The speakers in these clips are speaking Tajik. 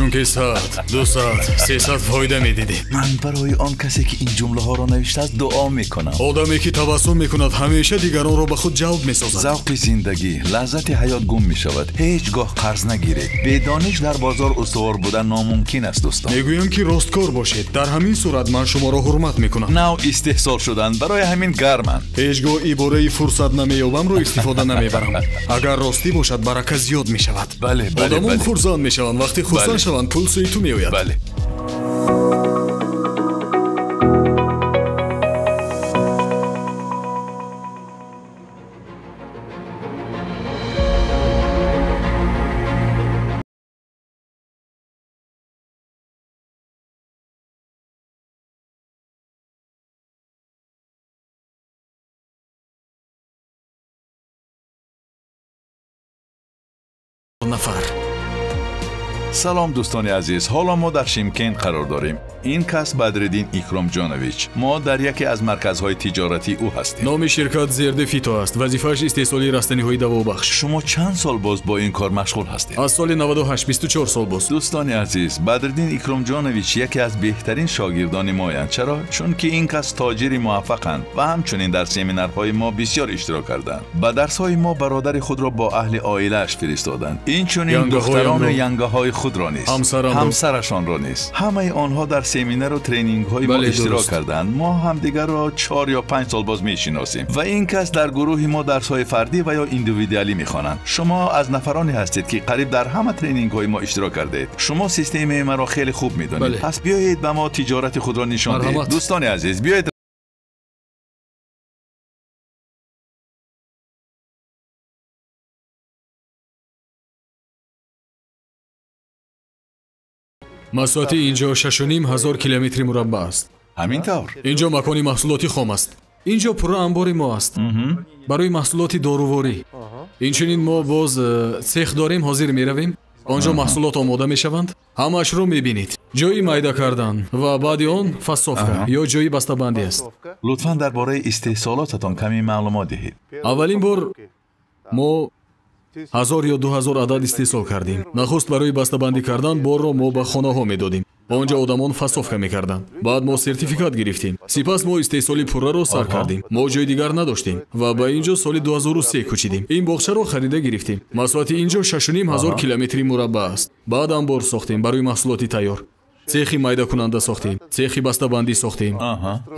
Чунки 100, 200, 300 фоида медидем. Ман барои он касе ки ин ҷумлаҳоро навиштааст дуо мекунам. Одаме ки табассум мекунад ҳамеша дигаронро ба худ ҷалб месозад. Завқи зиндагӣ, лаззати ҳаёт гум мешавад. Ҳеҷ гоҳ қарз нагиред. Бедониш дар бозор устувор будан номумкин аст, дӯстон. Мегӯям ки росткор бошед. Дар ҳамин сурат ман шуморо ҳурмат мекунам. Нав истеҳсол шудан, барои ҳамин гарманд. Ҳеҷ гоҳ ибораи фурсат намеёбамро истифода намебарам. Агар ростӣ бошад, барака зиёд мешавад. Бале, бале. Одамон хурсанд мешаванд. Вақте хурсанд шаванд, пул сӯи ту меояд. Бале. Нафар. Салом дӯстони азиз, ҳоло мо дар Шимкент қарор дорем. Ин кас Бадриддин Икромҷонович. Мо дар яке аз марказҳои тиҷоратии ӯ ҳастем. Номи ширкат Зерде Фито аст. Вазифааш истеҳсоли растаниҳои давобахш. Шумо чанд сол боз бо ин кор машғул ҳастед? Аз соли 98, 24 сол боз. Дӯстони азиз, Бадриддин Икромҷонович яке аз беҳтарин шогирдони моянд. Чаро? Чунки ин кас тоҷири муваффақанд ва ҳамчунин дар семинарҳои мо бисёр иштирок карданд. Ба дарсҳои мо бародари худро бо аҳли оилааш фиристоданд. Инчунин духтарону янгаҳои худро низ, ҳамсарашонро низ. Ҳамаи онҳо дар семинару тренингҳои мо иштирок карданд. Мо ҳамдигарро 4 ё 5 сол боз мешиносем ва ин кас дар гурӯҳи мо дарсҳои фардӣ ва ё индивидуалӣ мехонанд. Шумо аз нафароне ҳастед ки қариб дар ҳама тренингҳои мо иштирок кардаед. Шумо системаи маро хеле хуб медонед. Пас биёед ба мо тиҷорати худро нишон диҳед. Дӯстони азиз, биёед масоҳати инҷо 6500 километри мураббаъ аст. Ҳамин тавр. Инҷо макони маҳсулоти хом аст. Инҷо пурра анбори мо аст барои маҳсулоти доруворӣ. Инчунин мо боз цех дорем, ҳозир меравем. Он ҷо маҳсулот омода мешаванд. Ҳамаашро мебинед. Ҷои майда кардан ва баъди он фасовка ё ҷои бастабандӣ аст. Лутфан дар бораи истеҳсолотатон каме маълумот диҳед. Аввалин бор мо 1000 ё 2000 адад истеҳсол кардем. Нахуст барои бастабандӣ кардан борро мо ба хонаҳо медодем. Он ҷо одамон фасовка мекарданд. Баъд мо сертификат гирифтем. Сипас мо истеҳсоли пурраро сар кардем. Мо ҷои дигар надоштем ва ба ин ҷо соли 2003 кӯчидем. Ин боғчаро харида гирифтем. Масоҳати ин ҷо 6500 километри мураббаъ аст. Баъд анбор сохтем барои маҳсулоти тайёр. Цехи майдакунанда сохтем, цехи бастабандӣ сохтем.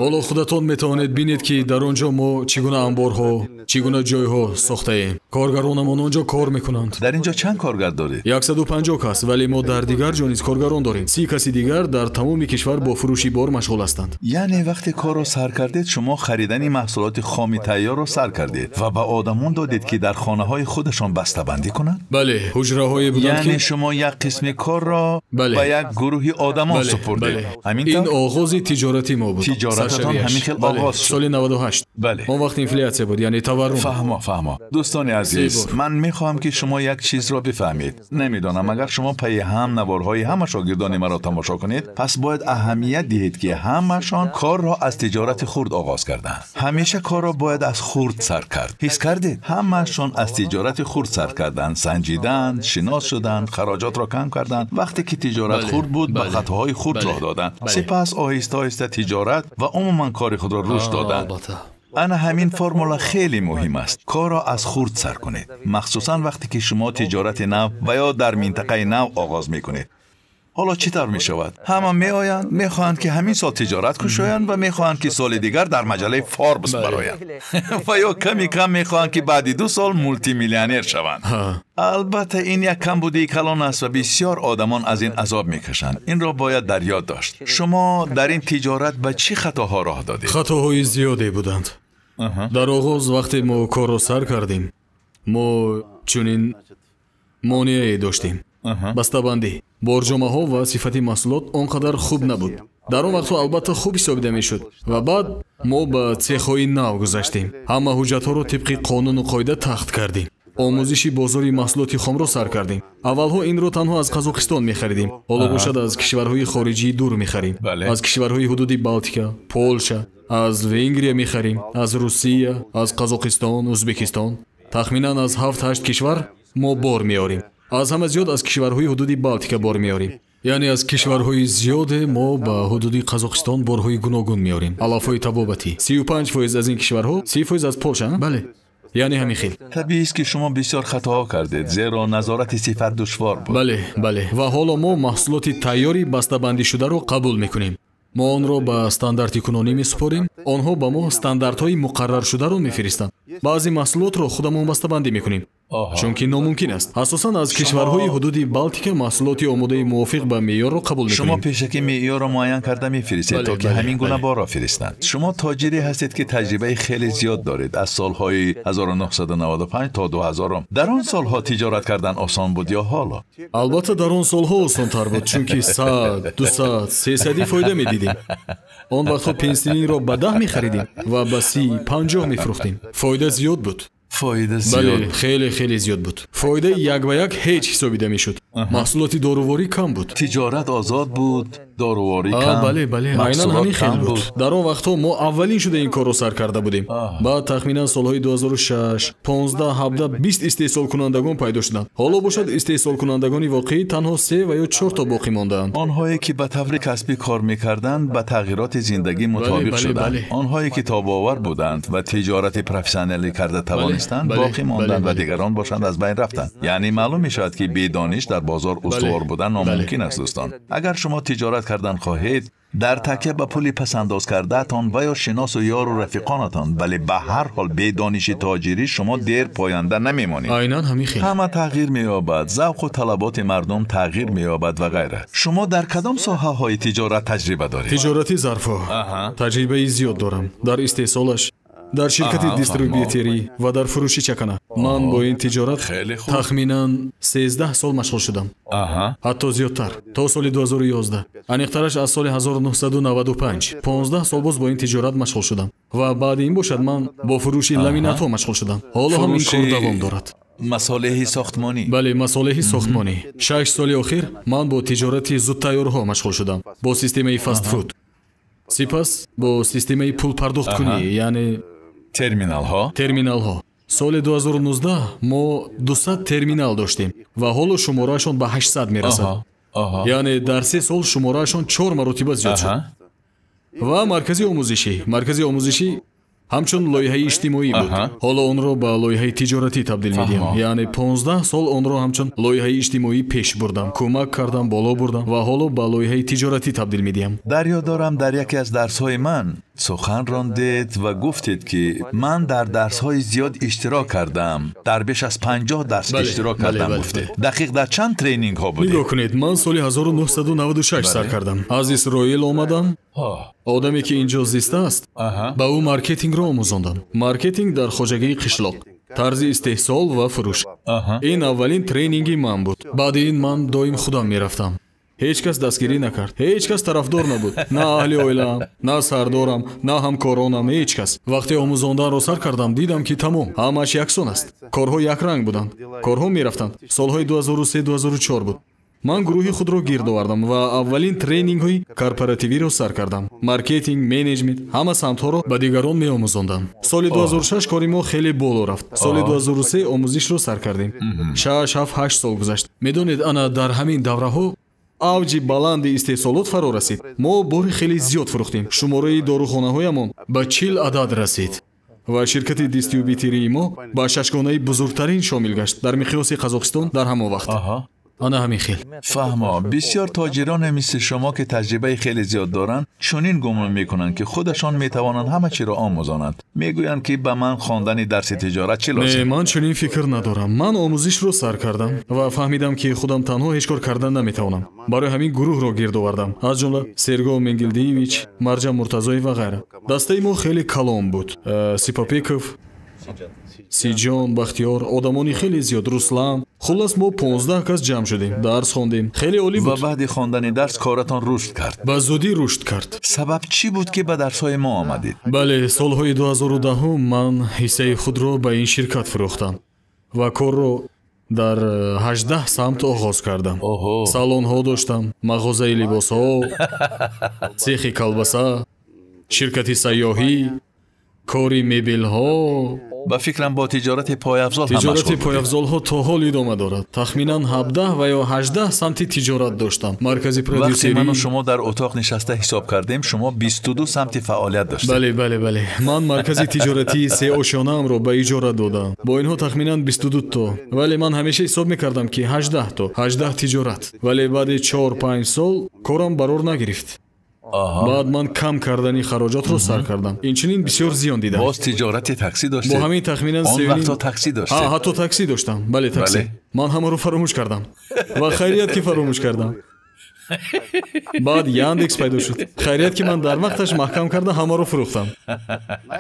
Ҳоло худатон метавонед бинед ки дар он ҷо мо чӣ гуна анборҳо, чӣ гуна ҷойҳо сохтаем. Коргаронамон он ҷо кор мекунанд. Дар ин ҷо чанд коргар доред? 150 кас, вале мо дар дигар ҷо низ коргарон дорем. 30 каси дигар дар тамоми кишвар бо фурӯши бор машғул ҳастанд. Яъне вақте корро сар кардед, шумо харидани маҳсулоти хоми тайёрро сар кардед ва ба одамон додед ки дар хонаҳои худашон бастабандӣ кунанд? Бале, ҳуҷраҳое буданд ки яъне шумо як қисми корро ба як гурӯҳи одамон супурдед. Ин оғози тиҷорати мо буд. Тиҷорататон ҳамин хел оғоз шуд. Соли 98. Бале. Он вақт инфлятсия буд, яъне таваррум. Фаҳмо, фаҳмо. Дӯстони азиз, ман мехоҳам ки шумо як чизро бифаҳмед. Намедонам агар шумо пайи ҳам наворҳои ҳама шогирдони маро тамошо кунед, пас бояд аҳамият диҳед ки ҳамашон корро аз тиҷорати хурд оғоз карданд. Ҳамеша корро бояд аз хурд сар кард. Ҳис кардед? Ҳамашон аз тиҷорати хурд сар карданд, санҷиданд, шинос шуданд, хароҷотро кам карданд. Вақте ки тиҷорат хурд буд, ба хатоҳои хурд роҳ доданд. Сипас оҳиста оҳиста тиҷорат ва умуман кори худро рушд доданд. Ана ҳамин формула хеле муҳим аст. Корро аз хурд сар кунед, махсусан вақте ки шумо тиҷорати нав ва ё дар минтақаи нав оғоз мекунед. Ҳоло чӣ тавр мешавад? Ҳама меоянд, мехоҳанд ки ҳамин сол тиҷорат кушоянд ва мехоҳанд ки соли дигар дар маҷаллаи Форбс бароянд ва ё ками кам мехоҳанд ки баъди 2 сол мултимиллионер шаванд. Албатта ин як камбудии калон аст ва бисёр одамон аз ин азоб мекашанд. Инро бояд дар ёд дошт. Шумо дар ин тиҷорат ба чӣ хатоҳо роҳ додед? Хатоҳои зиёде буданд. Дар оғоз вақте мо корро сар кардем, мо чунин монеае доштем. Бастабандӣ, борҷомаҳо ва сифати маҳсулот он қадар хуб набуд. Дар он вақтҳо албатта хуб ҳисобида мешуд ва баъд мо ба цехҳои нав гузаштем. Ҳама ҳуҷҷатҳоро тибқи қонуну қоида тахт кардем. Омӯзиши бозори маҳсулоти хомро сар кардем. Аввалҳо инро танҳо аз Қазоқистон мехаридем. Ҳоло бошад аз кишварҳои хориҷии дур мехарем. Аз кишварҳои ҳудуди Балтика, Полша, аз Венгрия мехарем, аз Русия, аз Қазоқистон, Ӯзбекистон. Тахминан аз 7-8 кишвар мо бор меорем. Аз ҳама зиёд аз кишварҳои ҳудуди Балтика бор меорем. Яъне аз кишварҳои зиёде мо ба ҳудуди Қазоқистон борҳои гуногун меорем. Алафҳои табобатӣ. 35% аз ин кишварҳо, 30% аз Полша, бале. Яъне ҳамин хел. Табиист, ки шумо бисёр хатоҳо кардед, зеро назорати сифат душвор буд. Бале, бале. Ва ҳоло мо маҳсулоти тайёри бастабандишударо қабул мекунем. Мо онро ба стандарти кунонӣ месупорем. Онҳо ба мо стандартҳои муқарраршударо мефиристанд. Баъзе маҳсулотро худамон бастабандӣ мекунем, чунки номумкин аст. Асосан аз кишварҳои ҳудуди Балтика маҳсулоти омодаи мувофиқ ба меъёрро қабул мекунем. Шумо пешакӣ меъёрро муайян карда мефиристед, то ки ҳамин гуна борро фиристанд. Шумо тоҷире ҳастед, ки таҷрибаи хеле зиёд доред аз солҳои 1995 то 2000. Дар он солҳо тиҷорат кардан осон буд ё ҳоло? Албатта дар он солҳо осонтар буд, чунки 100, 200, 300 фоида медидем. Он вақтҳо пенсилинро ба 10 мехаридем ва ба 30, 50 мефурӯхтем. Фоида зиёд буд. Фоида зиёд. Бале, хеле хеле зиёд буд. Фоидаи як ба як ҳеҷ ҳисобида мешуд. Маҳсулоти доруворӣ кам буд. Тиҷорат озод буд, доруворӣ кам. Бале, бале, айнан ҳамин хел буд. Дар он вақтҳо мо аввалин шуда ин корро сар карда будем. Баъд тахминан солҳои 2006, 15, 17, 20 истеҳсолкунандагон пайдо шуданд. Ҳоло бошад истеҳсолкунандагони воқеӣ танҳо 3 ва ё 4 то боқӣ мондаанд. Онҳое ки ба таври касбӣ кор мекарданд ба тағйироти зиндагӣ мутобиқ шуданд. Онҳое ки тобовар буданд ва тиҷорати профессионалӣ карда тавонистанд боқӣ монданд ва дигарон бошанд аз байн рафтанд. Яъне маълум мешавад, ки бедониш дар бозор устувор будан номумкин аст, дӯстон. Агар шумо тиҷорат кардан хоҳед, дар такя ба пули пасандоз кардаатон ва ё шиносу ёру рафиқонатон, вале ба ҳар ҳол бедониши тоҷирӣ шумо дер поянда намемонед. Айнан ҳамин хел. Ҳама тағйир меёбад, завқу талаботи мардум тағйир меёбад ва ғайра. Шумо дар кадом соҳаҳои тиҷорат таҷриба доред? Тиҷорати зарфҳо. Таҷрибаи зиёд дорам дар истеҳсолаш, дар ширкати дистрибьютерӣ ва дар фурӯши чакана. Ман бо ин тиҷорат тахминан 13 сол машғул шудам, ҳатто зиёдтар, то соли 2011. Аниқтараш аз соли 1995 15 сол боз бо ин тиҷорат машғул шудам ва баъди ин бошад ман бо фурӯши ламинатҳо машғул шудам. Ҳоло ҳам ин кор давом дорад. Масолеҳи сохтмонӣ. Бале, масолеҳи сохтмонӣ. 6 соли охир ман бо тиҷорати зудтайёрҳо машғул шудам, бо системаи фастфуд, сипас бо системаи пулпардохткунӣ, яъне терминалҳо. Терминалҳо. Соли 2019 мо 200 терминал доштем ва ҳоло шумораашон ба 800 мерасад. Яъне дар 3 сол шумораашон 4 маротиба зиёд шуд. Ва маркази омӯзишӣ. Маркази омӯзишӣ ҳамчун лоиҳаи иҷтимоӣ буд. Ҳоло онро ба лоиҳаи тиҷоратӣ табдил медиҳам. Яъне 15 сол онро ҳамчун лоиҳаи иҷтимоӣ пеш бурдам, кӯмак кардам, боло бурдам ва ҳоло ба лоиҳаи тиҷоратӣ табдил медиҳам. Дар ёд дорам, дар яке аз дарсҳои ман сухан рондед ва гуфтед, ки ман дар дарсҳои зиёд иштирок кардам, дар беш аз 50 дарс иштирок кардам, гуфтед. Дақиқ дар чанд тренингҳо будед? Нигоҳ кунед, ман соли 1996 сар кардам. Аз Исроил омадам. Одаме ки инҷо зистааст, ба ӯ маркетингро омӯзондам. Маркетинг дар хоҷагии қишлоқ, тарзи истеҳсол ва фурӯш. Ин аввалин тренинги ман буд. Баъди ин ман доим худам мерафтам. Ҳеҷ кас дастгирӣ накард, ҳеҷ кас тарафдор набуд. На аҳли оилаам, на сардорам, на ҳамкоронам, ҳеҷ кас. Вақте омӯзонданро сар кардам, дидам, ки тамом, ҳамааш яксон аст. Корҳо якранг буданд, корҳо мерафтанд. Солҳои 2003-2004 буд. Ман гурӯҳи худро гирд овардам ва аввалин тренингҳои корпоративиро сар кардам. Маркетинг, менеҷмент, ҳама самтҳоро ба дигарон меомӯзондам. Соли 2006 кори мо хеле боло рафт. Соли 2003 омӯзишро сар кардем. 6, 7, 8 сол гузашт. Медонед, ана дар ҳамин давраҳо авҷи баланди истеҳсолот фаро расид. Мо бори хеле зиёд фурӯхтем. Шумораи дорухонаҳоямон ба 40 адад расид ва ширкати дистрибьютерии мо ба шашгонаи бузургтарин шомил гашт дар миқёси Қазоқистон дар ҳамон вақт. Ана ҳамин хел. Фаҳмо, бисёр тоҷироне мисли шумо, ки таҷрибаи хеле зиёд доранд, чунин гумон мекунанд, ки худашон метавонанд ҳама чиро омӯзонанд. Мегӯянд, ки ба ман хондани дарси тиҷорат чӣ лозим? Не, ман чунин фикр надорам. Ман омӯзишро сар кардам ва фаҳмидам, ки худам танҳо ҳеҷ кор кардан наметавонам. Барои ҳамин гурӯҳро гирд овардам, аз ҷумла Серго Менгилдиевич, Марҷан Муртазоев ва ғайра. Дастаи мо хеле калон буд. Сипопеков, Сиҷон, Бахтиёр, одамони хеле зиёд, Руслан. Хуллас мо 15 кас ҷамъ шудем, дарс хондем. Хеле олӣ буд. Ва баъди хондани дарс коратон рушд кард. Ба зудӣ рушд кард. Сабаб чӣ буд, ки ба дарсҳои мо омадед? Бале, солҳои 2010 ман ҳиссаи худро ба ин ширкат фурӯхтам ва корро дар 18 самт оғоз кардам. Салонҳо доштам, мағозаи либосҳо, цехи колбаса, ширкати сайёҳӣ, кори мебелҳо. Ба фикрам бо тиҷорати пойафзол ҳам машғул. Тиҷорати пойафзолҳо то ҳол идома дорад. Тахминан 17 ва ё 18 самти тиҷорат доштам. Маркази продюсерӣ. Вақте ману шумо дар утоқ нишаста ҳисоб кардем, шумо 22 самти фаъолият доштед. Бале, бале, бале. Ман маркази тиҷоратии сеошёнаамро ба иҷора додам. Бо инҳо тахминан 22 то. Вале ман ҳамеша ҳисоб мекардам ки 18 то, 18 тиҷорат. Вале баъди 4-5 сол корам барор нагирифт. Баъд ман кам кардани хароҷотро сар кардам. Инчунин бисёр зиён дидам. Боз тиҷорати таксӣ доштед? Бо ҳамин тахминан он вақтҳо таксӣ доштед? Ҳатто таксӣ доштам. Бале, таксӣ. Ман ҳамаро фаромӯш кардам. Ва хайрият ки фаромӯш кардам. Баъд Яндекс пайдо шуд. Хайрият ки ман дар вақташ маҳкам карда ҳамаро фурӯхтам.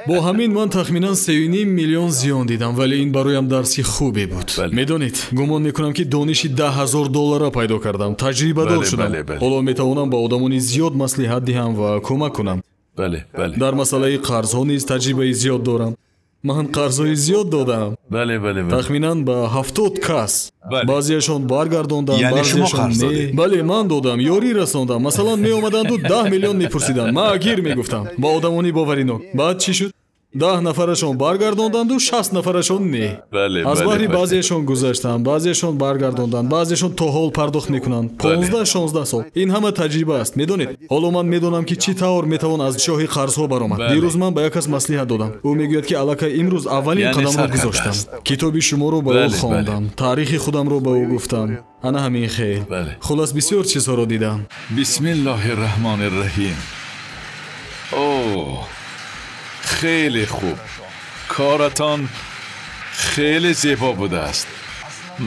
Бо ҳамин ман тахминан 3,5 миллион зиён дидам, вале ин бароям дарси хубе буд. Медонед, гумон мекунам ки дониши $10,000 пайдо кардам, таҷрибадор шудам. Ҳоло метавонам ба одамони зиёд маслиҳат диҳам ва кӯмак кунам. Дар масъалаи қарзҳо низ таҷрибаи зиёд дорам. Ман қарзҳои зиёд додам. Бале, бале, бале. Тахминан ба 70 кас. Баъзеашон баргардонданд, баъзеашон не. Бале, ман додам, ёрӣ расондам. Масалан, меомаданду 10 миллион мепурсиданд. Ман агир мегуфтам. Ба одамони боваринок. Баъд чӣ шуд? 10 нафарашон баргардонданду 60 нафарашон не. Аз баҳри баъзеашон гузаштам, баъзеашон баргардонданд, баъзеашон то ҳол пардохт мекунанд. 15-16 сол. Ин ҳама таҷриба аст, медонед? Ҳоло ман медонам ки чӣ тавр метавон аз чоҳи қарзҳо баромад. Дирӯз ман ба як кас маслиҳат додам. Ӯ мегӯяд ки аллакай имрӯз аввалин қадамро гузоштам. Китоби шуморо ба ӯ хондам, таърихи худамро ба ӯ гуфтам. Ана ҳамин хел. Хулас бисёр чизҳоро дидам. Бисмиллоҳир раҳмонир раҳим. О, хеле хуб. Коратон хеле зебо будааст.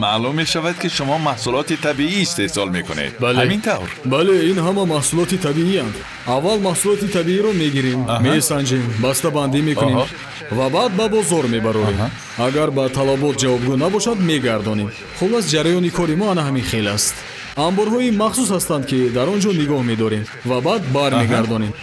Маълум мешавад ки шумо маҳсулоти табиӣ истеҳсол мекунед. Ҳамин тавр? Бале, ин ҳама маҳсулоти табиианд. Аввал маҳсулоти табииро мегирем, месанҷем, бастабандӣ мекунем ва баъд ба бозор мебарорем. Агар ба талабот ҷавобгӯ набошад, мегардонем. Хулас ҷараёни кори мо ана ҳамин хел аст. Анборҳои махсус ҳастанд ки дар он ҷо нигоҳ медорем ва баъд бармегардонем.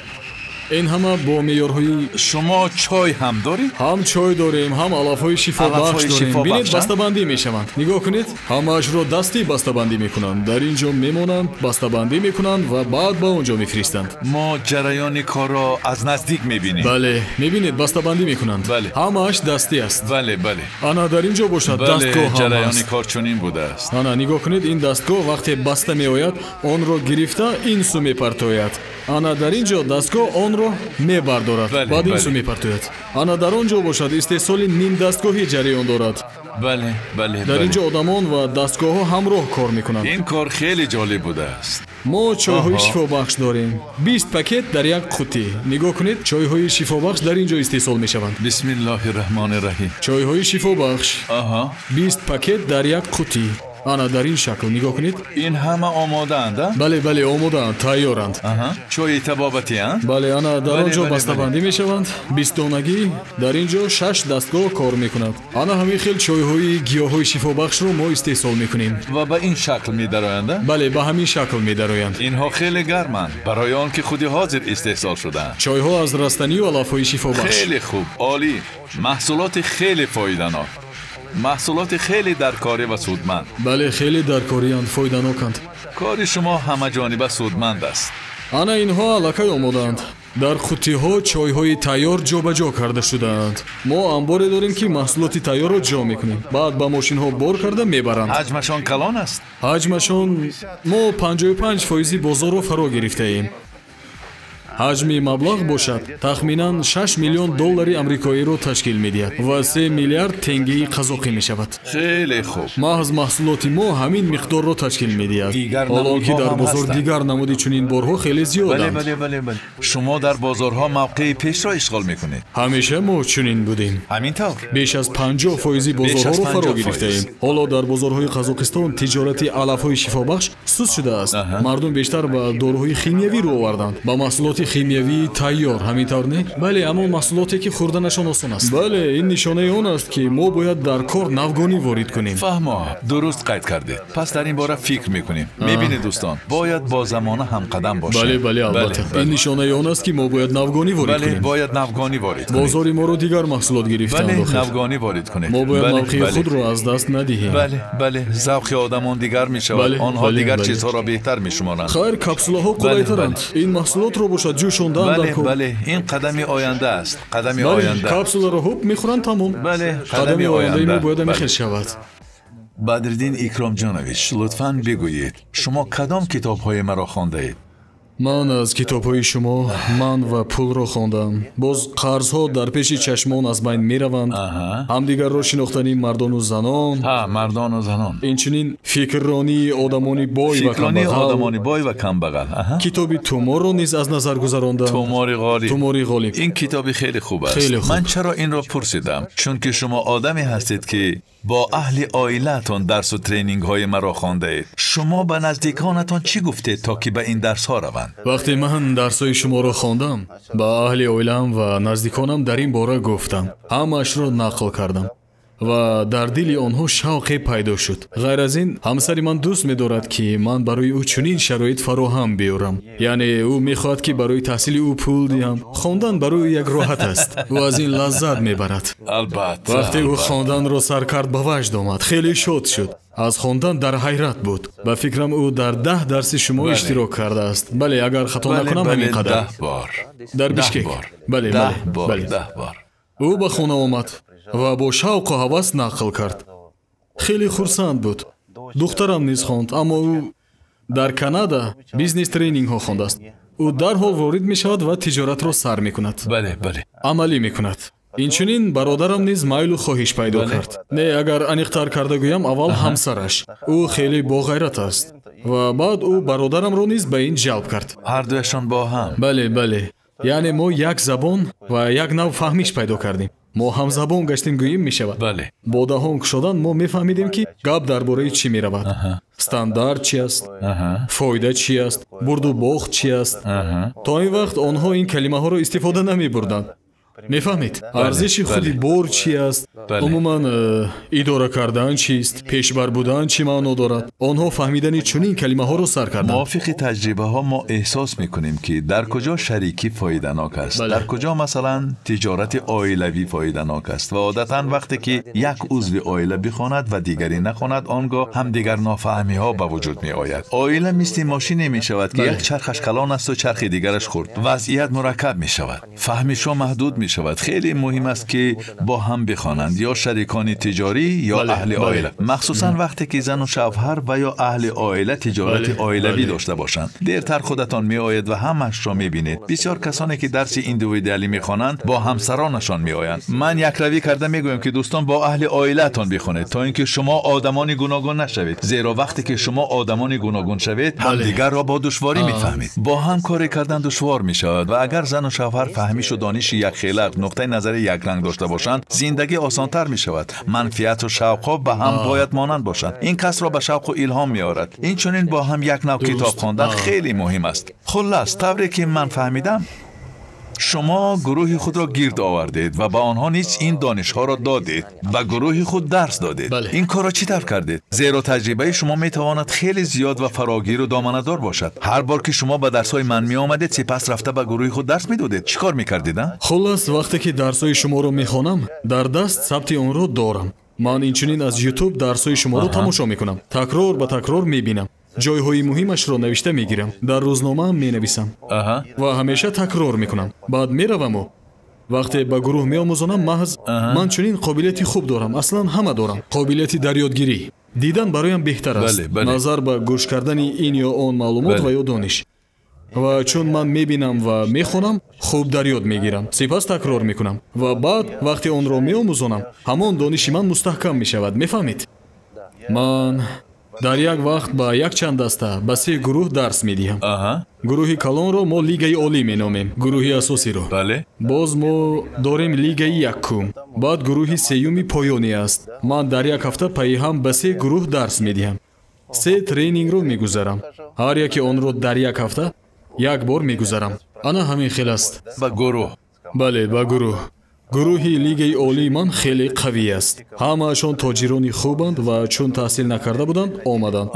Ин ҳама бо меъёрҳои шумо чой ҳам доред? Ҳам чой дорем, ҳам алафҳои шифобахш дорем. Бинед, бастабандӣ мешаванд. Нигоҳ кунед, ҳамаашро дастӣ бастабандӣ мекунанд. Дар ин ҷо мемонанд, бастабандӣ мекунанд ва баъд ба он ҷо мефиристанд. Мо ҷараёни корро аз наздик мебинем. Бале, мебинед, бастабандӣ мекунанд. Ҳамааш дастӣ аст. Бале, бале. Ана дар ин ҷо бошад дастгоҳ ҳам аст. Ҷараёни кор чунин будааст. Ана нигоҳ кунед, ин дастгоҳ вақте баста меояд, онро гирифта ин су мепартояд. Ана дар ин ҷо дастгоҳ онро мебардорад, баъд ин су мепартояд. Ана дар он ҷо бошад истеҳсоли нимдастгоҳӣ ҷараён дорад. Бале, бале. Дар ин ҷо одамон ва дастгоҳҳо ҳамроҳ кор мекунанд. Ин кор хеле ҷолиб будааст. Мо чойҳои шифобахш дорем. 20 пакет дар як қутӣ. Нигоҳ кунед, чойҳои шифобахш дар ин ҷо истеҳсол мешаванд. Бисмиллоҳир раҳмонир раҳим. Чойҳои шифобахш. 20 пакет дар як қутӣ. Ана дар ин шакл нигоҳ кунед. Ин ҳама омодаанд, а? Бале, бале, омодаанд, тайёранд. Чойи табобатӣ, а? Бале, ана дар он ҷо бастабандӣ мешаванд. 20 донагӣ. Дар ин ҷо 6 дастгоҳ кор мекунад. Ана ҳамин хел чойҳои гиёҳҳои шифобахшро мо истеҳсол мекунем. Ва ба ин шакл медароянд, а? Бале, ба ҳамин шакл медароянд. Инҳо хеле гарманд, барои он ки худи ҳозир истеҳсол шудаанд. Чойҳо аз растанию алафҳои шифобахш. Хеле хуб, олӣ. Маҳсулоти хеле фоиданок. Маҳсулоти хеле даркорӣ ва судманд. Бале, хеле даркорианд, фоиданоканд. Кори шумо ҳамаҷониба судманд аст. Ана инҳо аллакай омодаанд. Дар қуттиҳо чойҳои тайёр ҷобаҷо карда шудаанд. Мо анборе дорем ки маҳсулоти тайёрро ҷо мекунем. Баъд ба мошинҳо бор карда мебаранд. Ҳаҷмашон калон аст? Ҳаҷмашон мо 55% бозорро фаро гирифтаем. Ҳаҷми маблағ бошад тахминан 6 миллион доллари амрикоиро ташкил медиҳад ва 3 миллиард тенгеи қазоқӣ мешавад. Хеле хуб. Маҳз маҳсулоти мо ҳамин миқдорро ташкил медиҳад. Ҳоло ки дар бозор дигар намуди чунин борҳо хеле зиёданд. Бале, бале, бале. Шумо дар бозорҳо мавқеи пешро ишғол мекунед. Ҳамеша мо чунин будем. Ҳамин тавр. Беш аз 50% бозорҳоро фаро гирифтаем. Ҳоло дар бозорҳои Қазоқистон тиҷорати алафҳои шифобахш суст шудааст. Мардум бештар ба доруҳои химиявӣ рӯ оварданд, ба маҳсулоти химиявии тайёр, ҳамин тавр не? Бале, аммо маҳсулоте ки хӯрданашон осон аст. Бале, ин нишонаи он аст ки мо бояд дар кор навгонӣ ворид кунем. Фаҳмо, дуруст қайд кардед. Пас дар ин бора фикр мекунем. Мебинед дӯстон, бояд бо замона ҳамқадам бошем. Бале, бале, албатта. Ин нишонаи он аст ки мо бояд навгонӣ ворид кунем. Бале, бояд навгонӣ ворид кунем. Бозори моро дигар маҳсулот гирифтаанд. Бале, навгонӣ ворид кунед. Мо бояд мавқеи худро аз даст надиҳем. Бале, бале, завқи одамон дигар мешавад. Онҳо дигар чизҳоро беҳтар мешуморанд. Хайр, капсулаҳо қулайтаранд. Ин маҳсулотро бошад бошад, ҷӯшондан дар кор. Бале, ин қадами оянда аст. Қадами оянда. Капсуларо ҳуб мехӯранд, тамом. Бале, қадами ояндаи мо бояд ҳамин хел шавад. Бадриддин Икромҷонович, лутфан бигӯед, шумо кадом китобҳои маро хондаед? Ман аз китобҳои шумо «Ман ва пулро» хондам. Боз қарзҳо дар пеши чашмон аз байн мераванд. Ҳамдигарро шинохтани мардону занон. Мардону занон. Инчунин фикрронии одамони бой ва камбағал. Одамони бой ва камбағал. Китоби Туморро низ аз назар гузарондам. Тумори ғолиб. Тумори ғолиб. Ин китоби хеле хуб аст. Ман чаро инро пурсидам? Чунки шумо одаме ҳастед, ки бо аҳли оилаатон дарсу тренингҳои маро хондаед. Шумо ба наздиконатон чӣ гуфтед, то ки ба ин дарсҳо раванд? Вақте ман дарсҳои шуморо хондам, ба аҳли оилаам ва наздиконам дар ин бора гуфтам. Ҳамаашро нақл кардам ва дар дили онҳо шавқе пайдо шуд. Ғайр аз ин, ҳамсари ман дӯст медорад, ки ман барои ӯ чунин шароит фароҳам биёрам. Яъне ӯ мехоҳад, ки барои таҳсили ӯ пул диҳам. Хондан барои ӯ як роҳат аст. Ӯ аз ин лаззат мебарад. Албатта. Вақте ӯ хонданро сар кард, ба ваҷд омад, хеле шод шуд. Аз хондан дар ҳайрат буд. Ба фикрам, ӯ дар 10 дарси шумо иштирок кардааст. Бале, агар хато накунам, ҳамин қадар. 10 бор. Дар Бишкек. Бале, бале. 10 бор. Ӯ ба хона омад ва бо шавқу ҳавас нақл кард. Хеле хурсанд буд. Духтарам низ хонд, аммо ӯ дар Канада бизнес тренингҳо хондааст. Ӯ дарҳол ворид мешавад ва тиҷоратро сар мекунад. Бале, бале. Амалӣ мекунад. Инчунин бародарам низ майлу хоҳиш пайдо кард. Не, агар аниқтар карда гӯям, аввал ҳамсараш. Ӯ хеле боғайрат аст ва баъд ӯ бародарамро низ ба ин ҷалб кард. Ҳардуяшон бо ҳам. Бале, бале. Яъне мо як забон ва як нав фаҳмиш пайдо кардем. Мо ҳамзабон гаштем, гӯем мешавад. Бале. Бо даҳон кушодан мо мефаҳмидем, ки гап дар бораи чӣ меравад. Стандарт чи аст, фоида чи аст, бурду бохт чи аст. То ин вақт онҳо ин калимаҳоро истифода намебурданд. Мефаҳмед? Арзиши худи бор чи аст, умуман идора кардан чист, пешбар будан чӣ маъно дорад. Онҳо фаҳмидани чунин калимаҳоро сар карданд. Мувофиқи таҷрибаҳо мо эҳсос мекунем, ки дар куҷо шарикӣ фоиданок аст, дар куҷо масалан тиҷорати оилавӣ фоиданок аст. Ва одатан вақте ки як узви оила бихонад ва дигаре нахонад, он гоҳ ҳамдигар нофаҳмиҳо ба вуҷуд меояд. Оила мисли мошине мешавад, ки як чархаш калон асту чархи дигараш хурд. Вазъият мураккаб мешавад, фаҳмишҳо маҳдуд мешавад. Хеле муҳим аст, ки бо ҳам бихонанд, ё шарикони тиҷорӣ, ё аҳли оила. Махсусан вақте ки зану шавҳар ва ё аҳли оила тиҷорати оилавӣ дошта бошанд. Дертар худатон меоед ва ҳамаашро мебинед. Бисёр касоне ки дарси индивидуалӣ мехонанд, бо ҳамсаронашон меоянд. Ман якравӣ карда мегӯям, ки дӯстон, бо аҳли оилаатон бихонед, то ин ки шумо одамони гуногун нашавед. Зеро вақте ки шумо одамони гуногун шавед, ҳамдигарро бо душворӣ мефаҳмед. Бо ҳам коре кардан душвор мешавад. Ва агар зану шавҳар фаҳмишу дониши якхела, нуқтаи назари якранг дошта бошанд, зиндагӣ осонтар мешавад. Манфиату шавқҳо ба ҳам бояд монанд бошанд. Ин касро ба шавқу илҳом меорад. Инчунин бо ҳам як нав китоб хондан хеле муҳим аст. Хуллас, тавре ки ман фаҳмидам, шумо гурӯҳи худро гирд овардед ва ба онҳо низ ин донишҳоро додед, ба гурӯҳи худ дарс додед. Ин корро чӣ тавр кардед? Зеро таҷрибаи шумо метавонад хеле зиёд ва фарогиру доманадор бошад. Ҳар бор ки шумо ба дарсҳои ман меомадед, сипас рафта ба гурӯҳи худ дарс медодед. Чӣ кор мекардед? Хуллас, вақте ки дарсҳои шуморо мехонам, дар даст сабти онро дорам. Ман инчунин аз YouTube дарсҳои шуморо тамошо мекунам, такрор ба такрор мебинам, ҷойҳои муҳимашро навишта мегирам, дар рӯзномаам менависам ва ҳамеша такрор мекунам. Баъд мераваму вақте ба гурӯҳ меомӯзонам, маҳз ман чунин қобилияти хуб дорам, аслан ҳама дорам. Қобилияти дарёдгирӣ дидан бароям беҳтар аст назар ба гӯш кардани ин ё он маълумот ва ё дониш. Ва чун ман мебинам ва мехонам, хуб дарёд мегирам, сипас такрор мекунам ва баъд вақте онро меомӯзонам, ҳамон дониши ман мустаҳкам мешавад. Мефаҳмед? Ман дар як вақт ба якчанд даста, ба 3 гурӯҳ дарс медиҳам. Гурӯҳи калонро мо лигаи олӣ меномем, гурӯҳи асосиро. Боз мо дорем лигаи якум, баъд гурӯҳи сеюми поёнӣ аст. Ман дар як ҳафта пайи ҳам ба 3 гурӯҳ дарс медиҳам. 3 тренингро мегузарам. Ҳар яке онро дар як ҳафта як бор мегузарам. Ана ҳамин хел аст. Ба гурӯҳ. Бале, ба гурӯҳ. Гурӯҳи лигаи олии ман хеле қавӣ аст. Ҳамаашон тоҷирони хубанд ва чун таҳсил накарда буданд, омаданд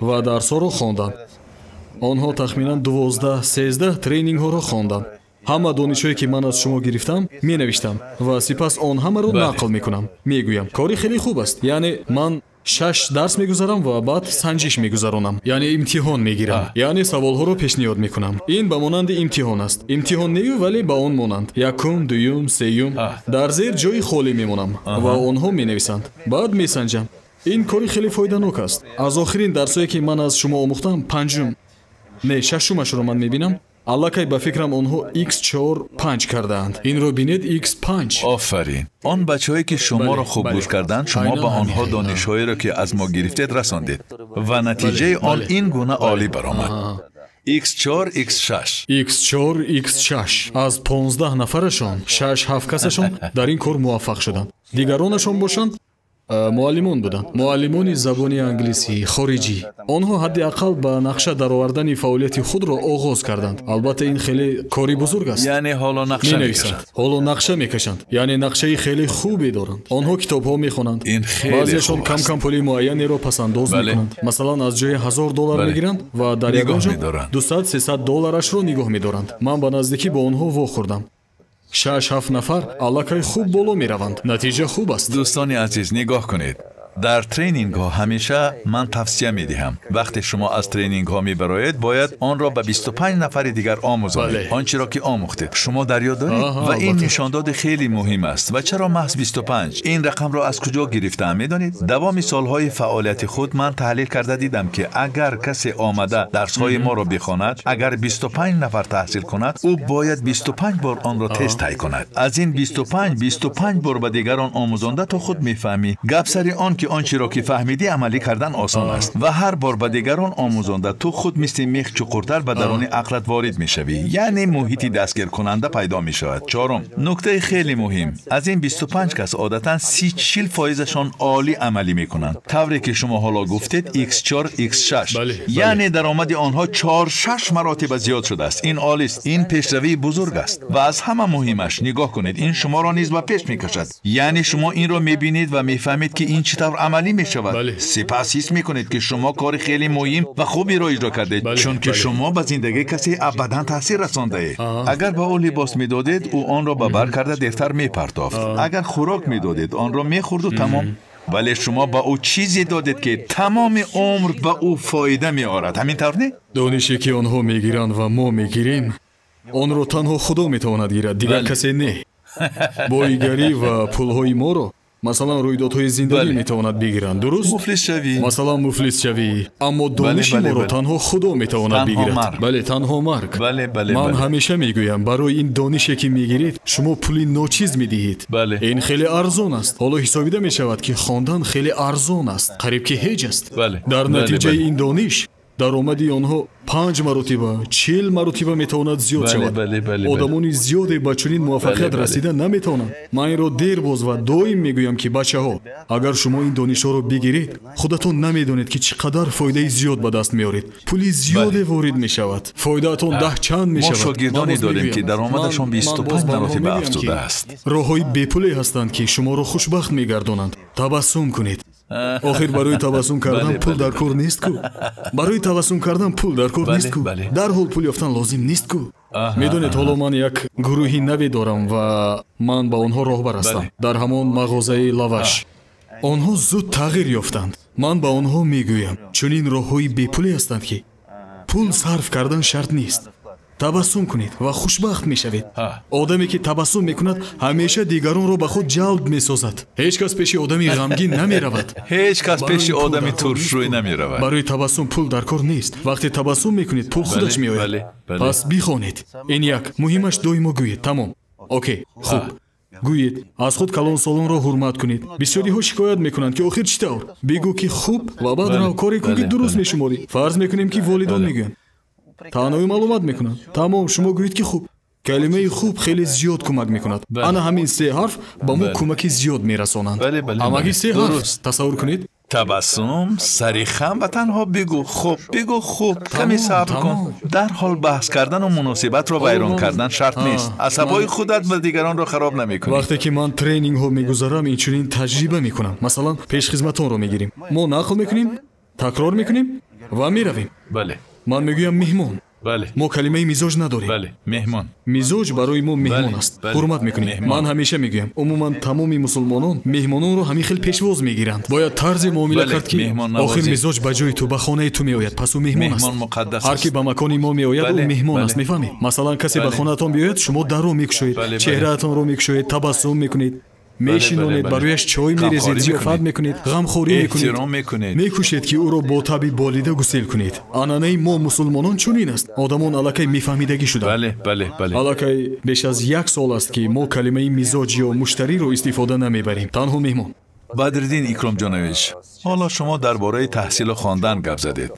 ва дарсҳоро хонданд. Онҳо тахминан 12-13 тренингҳоро хонданд. Ҳама донишҳое ки ман аз шумо гирифтам, менавиштам ва сипас он ҳамаро нақл мекунам. Мегӯям, кори хеле хуб аст. Яъне ман 6 дарс мегузарам ва баъд санҷиш мегузаронам, яъне имтиҳон мегирам, яъне саволҳоро пешниҳод мекунам. Ин ба монанди имтиҳон аст. Имтиҳон не, вале ба он монанд. Якум, дуюм, сеюм. Дар зер ҷои холӣ мемонам ва онҳо менависанд. Баъд месанҷам. Ин кори хеле фоиданок аст. Аз охирин дарсое ки ман аз шумо омӯхтам, панҷум, не, шашумашро ман мебинам. Аллакай ба фикрам онҳо x4 5 кардаанд. Инро бинед, x5. Офарин. Он бачаҳое ки шуморо хуб гӯш карданд, шумо ба онҳо донишҳоеро ки аз мо гирифтед расондед ва натиҷаи он ин гуна олӣ баромад. X4 X6. X4 X6. Аз 15 нафарашон 6-7 касашон дар ин кор муваффақ шуданд. Дигаронашон бошанд муаллимон буданд, муаллимони забони англисӣ хориҷӣ. Онҳо ҳадди ақал ба нақша даровардани фаъолияти худро оғоз карданд. Албатта, ин хеле кори бузург аст. Яъне ҳоло нақша менависанд, ҳоло нақша мекашанд, яъне нақшаи хеле хубе доранд. Онҳо китобҳо мехонанд. Ин хеле Баъзеашон хуб аст. кам кам пули муайянеро пасандоз мекунанд. Масалан, аз ҷои 1000 доллар мегиранд ва дар ягон ҷо медоранд. 200-300 долларашро нигоҳ медоранд. Ман ба наздикӣ бо онҳо вохӯрдам. 6-7 нафар аллакай хуб боло мераванд, натиҷа хуб аст. Дӯстони азиз, нигоҳ кунед, дар тренингҳо ҳамеша ман тавсия медиҳам: вақте шумо аз тренингҳо мебароед, бояд онро ба 25 нафари дигар омӯзонед, он чиро ки омӯхтед. Шумо дар ёд доред? Ва ин нишондоди хеле муҳим аст. Ва чаро маҳз 25? Ин рақамро аз куҷо гирифтаам, медонед? Давоми солҳои фаъолияти худ ман таҳлил карда дидам, ки агар касе омада дарсҳои моро бихонад, агар 25 нафар таҳсил кунад, ӯ бояд 25 бор онро тест тай кунад. Аз ин 25, 25 бор ба дигарон омӯзонда, ту худ мефаҳмӣ. Гап сари он ки он чиро ки фаҳмидӣ, амалӣ кардан осон аст. Ва ҳар бор ба дигарон омӯзонда, ту худ мисли мех чуқуртар ба даруни ақлат ворид мешавӣ, яъне муҳити дастгиркунанда пайдо мешавад. Чорум, нуктаи хеле муҳим: аз ин 25 кас одатан 30-40 фоизашон олӣ амалӣ мекунанд, тавре ки шумо ҳоло гуфтед, x4 x6. Яъне даромади онҳо 4-6 маротиба зиёд шудааст. Ин олист, ин пешравии бузург аст. Ва аз ҳама муҳимаш, нигоҳ кунед, ин шуморо низ ба пеш мекашад. Яъне шумо инро мебинед ва мефаҳмед, ки ин чӣ тавр амалӣ мешавад. Сипас ҳис мекунед, ки шумо кори хеле муҳим ва хуберо иҷро кардед, чунки шумо ба зиндагии касе абадан таъсир расондаед. Агар ба ӯ либос медодед, ӯ онро ба бар карда дертар мепартофт. Агар хӯрок медодед, онро мехӯрду тамом. Вале шумо ба ӯ чизе додед, ки тамоми умр ба ӯ фоида меорад. Ҳамин тавр, не? Донише ки онҳо мегиранд ва мо мегирем, онро танҳо Худо метавонад гирад, дигар касе не. Боигарӣ ва пулҳои моро, масалан, рӯйдодҳои зиндагӣ метавонад бигиранд, дуруст? Муфлис шавӣ. Масалан, муфлис шавӣ. Аммо дониши моро танҳо Худо метавонад бигирад. Бале, танҳо марг. Ман ҳамеша мегӯям, барои ин донише ки мегиред, шумо пули ночиз медиҳед. Ин хеле арзон аст. Ҳоло ҳисобида мешавад, ки хондан хеле арзон аст, қариб ки ҳеҷ аст. Дар натиҷаи ин дониш даромади онҳо 5 маротиба, 40 маротиба метавонад зиёд шавад. Одамони зиёде ба чунин муваффақият расида наметавонанд. Ман инро дербоз ва доим мегӯям, ки бачаҳо, агар шумо ин донишҳоро бигиред, худатон намедонед, ки чӣ қадар фоидаи зиёд ба даст меоред. Пули зиёде ворид мешавад, фоидаатон даҳ чанд Мо мешавад. шогирдоне дорем, ки даромадашон 25 маротиба афзудааст. Роҳҳои бепуле ҳастанд, ки шуморо хушбахт мегардонанд. Табассум кунед. Охир барои табассум кардан пул дар кор нест ку. Барои табассум кардан пул дар кор нест ку. Дарҳол пул ёфтан лозим нест ку. Медонед, ҳоло ман як гурӯҳи наве дорам ва ман ба онҳо роҳбар ҳастам. Дар ҳамон мағозаи лаваш онҳо зуд тағйир ёфтанд. Ман ба онҳо мегӯям, чунин роҳҳои бепуле ҳастанд, ки пул сарф кардан шарт нест. Табассум кунед ва хушбахт мешавед. Одаме ки табассум мекунад, ҳамеша дигаронро ба худ ҷалб месозад. Ҳеҷ кас пеши одами ғамгин намеравад. Ҳеҷ кас пеши одами туршрӯй намеравад. Барои табассум пул дар кор нест. Вақте табассум мекунед, пул худаш меояд. Пас бихонед. Ин як муҳимаш, доимо гӯед: тамом, окей, хуб. Гӯед, аз худ калонсолонро ҳурмат кунед. Бисёриҳо шикоят мекунанд, ки охир чӣ тавр. Бигӯ, ки хуб, ва баъд рав, коре кун, ки дуруст мешуморӣ. Фарз мекунем, ки волидон мегӯянд, таъною маълумат мекунанд. Тамом, шумо гӯед, ки хуб. Калимаи хуб хеле зиёд кӯмак мекунад. Ана ҳамин се ҳарф ба мо кӯмаки зиёд мерасонанд. Ҳамагӣ се ҳарф, тасаввур кунед. Табассум, сари хам ва танҳо бигӯ хуб, бигӯ хуб, каме сабр кун. Дарҳол баҳс кардану муносибатро вайрон кардан шарт нест. Асабҳои худат ва дигаронро хароб намекунӣ. Вақте ки ман тренингҳо мегузарам, инчунин таҷриба мекунам. Масалан, пешхизматонро мегирем, мо нақл мекунем, такрор мекунем ва меравем. Ман мегӯям: меҳмон. Бале. Мо калимаи мизоҷ надорем. Бале, меҳмон. Мизоҷ барои мо меҳмон аст. Ҳурмат мекунем. Ман ҳамеша мегӯям, умуман тамоми мусулмонон меҳмононро ҳамин хел пешвоз мегиранд. Бояд тарзе муомила кард, ки охир мизоҷ ба ҷои ту, ба хонаи ту меояд, пас ӯ меҳмон аст. Ҳар ки ба макони мо меояд, ӯ меҳмон аст, мефаҳмед? Масалан, касе ба хонаатон биёяд, шумо дарро мекушоед, чеҳраатонро мекушоед, табассум мекунед, мешинонед, барояш чой мерезед, зиёфат мекунед, ғамхорӣ мекунед, мекӯшед, ки ӯро бо таби болида гусел кунед. Анъанаи мо мусулмонон чунин аст. Одамон аллакай мефаҳмидагӣ шуданд. Аллакай беш аз як сол аст, ки мо калимаи мизоҷ ё муштариро истифода намебарем, танҳо меҳмон. Бадриддин Икромҷонович, ҳоло шумо дар бораи таҳсилу хондан гап задед.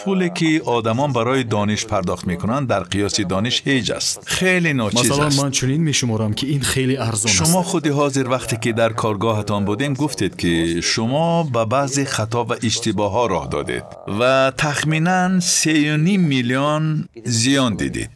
Пуле ки одамон барои дониш пардохт мекунанд, дар қиёси дониш ҳеҷ аст, хеле ночиз аст. Масалан, ман чунин мешуморам, ки ин хеле арзон аст. Шумо худи ҳозир вақте ки дар коргоҳатон будем, гуфтед, ки шумо ба баъзе хато ва иштибоҳҳо роҳ додед ва тахминан 3.5 миллион зиён дидед.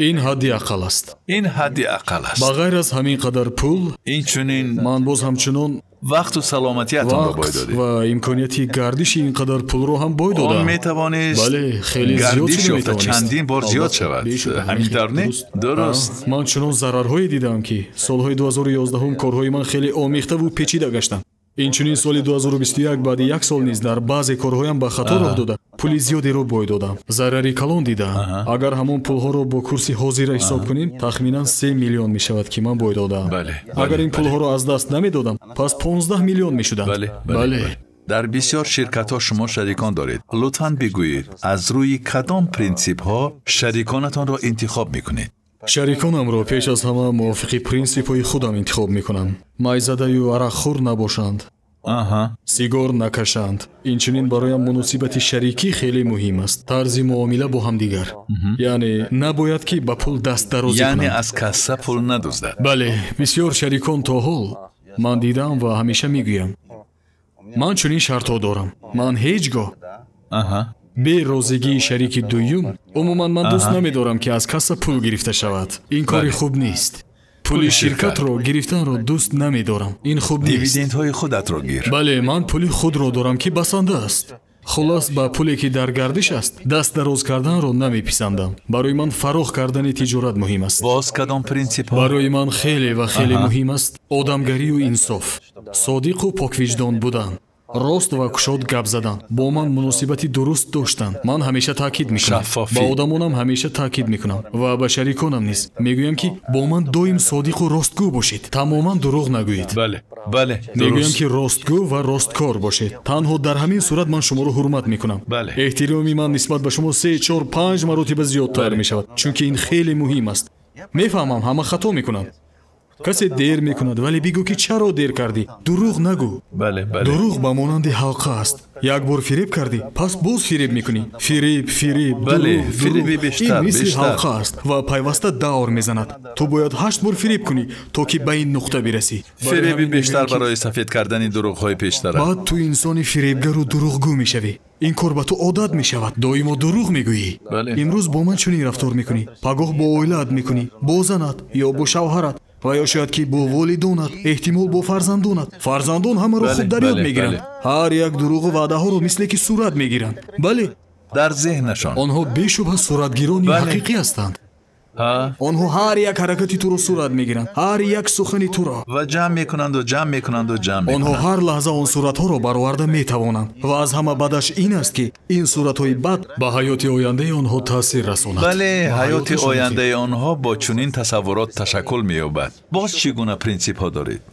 Ин ҳадди ақал аст. Ин ҳадди ақал аст. Ба ғайр аз ҳамин қадар пул, инчунин ман боз ҳамчунон вақту саломатиатонро бой додед ва имконияти гардиши ин қадар пулро ҳам бой додам. Он метавонист, бале, хеле зиёд гардиш ёфта чандин бор зиёд шавад. Ҳамин тавр не? Дуруст. Ман чунон зарарҳое дидам, ки солҳои 2011 корҳои ман хеле омехтаву печида гаштанд. Инчунин соли 2021 баъди як сол низ дар баъзе корҳоям ба хато роҳ дода, пули зиёдеро бой додам, зарари калон дидаам. Агар ҳамон пулҳоро бо курси ҳозира ҳисоб кунем, тахминан 3 миллион мешавад, ки ман бой додаам. Агар ин пулҳоро аз даст намедодам, пас 15 миллион мешуданд. Бале. Дар бисёр ширкатҳо шумо шарикон доред. Лутфан бигӯед, аз рӯи кадом принсипҳо шариконатонро интихоб мекунед? Шариконамро пеш аз ҳама мувофиқи принсипҳои худам интихоб мекунам. Майзадаю арақхӯр набошанд, сигор накашанд. Инчунин бароям муносибати шарикӣ хеле муҳим аст, тарзи муомила бо ҳамдигар. Яъне набояд, ки ба пул даст дарозӣ кунанд. Яъне аз касса пул надуздад. Бале, бисёр шарикон то ҳол ман дидам ва ҳамеша мегӯям, ман чунин шартҳо дорам. Ман ҳеҷ гоҳ бе розигии шарики дуюм, умуман ман дӯст намедорам, ки аз касса пул гирифта шавад. Ин кори хуб нест. Пули ширкатро гирифтанро дӯст намедорам. Ин хуб нест. Дивидендҳои худатро гир. Бале, ман пули худро дорам, ки басанда аст. Хулос, ба пуле, ки дар гардиш аст, даст дароз карданро намеписандам. Барои ман фарох кардани тиҷорат муҳим аст. Боз кадом принсипҳо? Барои ман хеле ва хеле муҳим аст одамгарию инсоф, содиқу поквиҷдон будан, рост ва кушод гап задан, бо ман муносибати дуруст доштан. Ман ҳамеша таъкид мекунам, ба одамонам ҳамеша таъкид мекунам ва ба шариконам низ мегӯям, ки бо ман доим содиқу ростгӯ бошед, тамоман дурӯғ нагӯед. Мегӯям, ки ростгӯ ва росткор бошед. Танҳо дар ҳамин сурат ман шуморо ҳурмат мекунам. Эҳтироми ман нисбат ба шумо 3, 4, 5 маротиба зиёдтар мешавад, чунки ин хеле муҳим аст. Мефаҳмам, ҳама хато мекунанд. Касе дер мекунад, вале бигӯ, ки чаро дер кардӣ. Дурӯғ нагӯ. Дурӯғ ба монанди ҳалқа аст. Як бор фиреб кардӣ, пас боз фиреб мекунӣ. Фиреб, фиреб, дурӯғ, дурӯғ. Ин мисли ҳалқа аст ва пайваста давр мезанад. Ту бояд 8 бор фиреб кунӣ, то ки ба ин нуқта бирасӣ. Фиреби бештар барои сафед кардани дурӯғҳои пештара. Баъд ту инсони фиребгару дурӯғгӯ мешавӣ. Ин кор ба ту одат мешавад. Доимо дурӯғ мегӯӣ. Имрӯз бо ман чунин рафтор мекунӣ, пагоҳ бо оилаат мекунӣ, бо занат ё бо шавҳарат ва ё шояд ки бо волидонат, эҳтимол бо фарзандонат. Фарзандон ҳамаро хуб дар ёд мегиранд. Ҳар як дурӯғу ваъдаҳоро мисле ки сурат мегиранд. Бале, дар зеҳнашон. Онҳо бешубҳа суратгирони ҳақиқӣ ҳастанд. Онҳо ҳар як ҳаракати туро сурат мегиранд, ҳар як сухани туро. Ва ҷамъ мекунанду ҷамъ мекунанду ҷамъ мекунанд. Онҳо ҳар лаҳза он суратҳоро бароварда метавонанд. Ва аз ҳама бадаш ин аст, ки ин суратҳои бад ба ҳаёти ояндаи онҳо таъсир расонад. Бале, ҳаёти ояндаи онҳо бо чунин тасаввурот ташаккул меёбад. Боз чӣ гуна принсипҳо доред?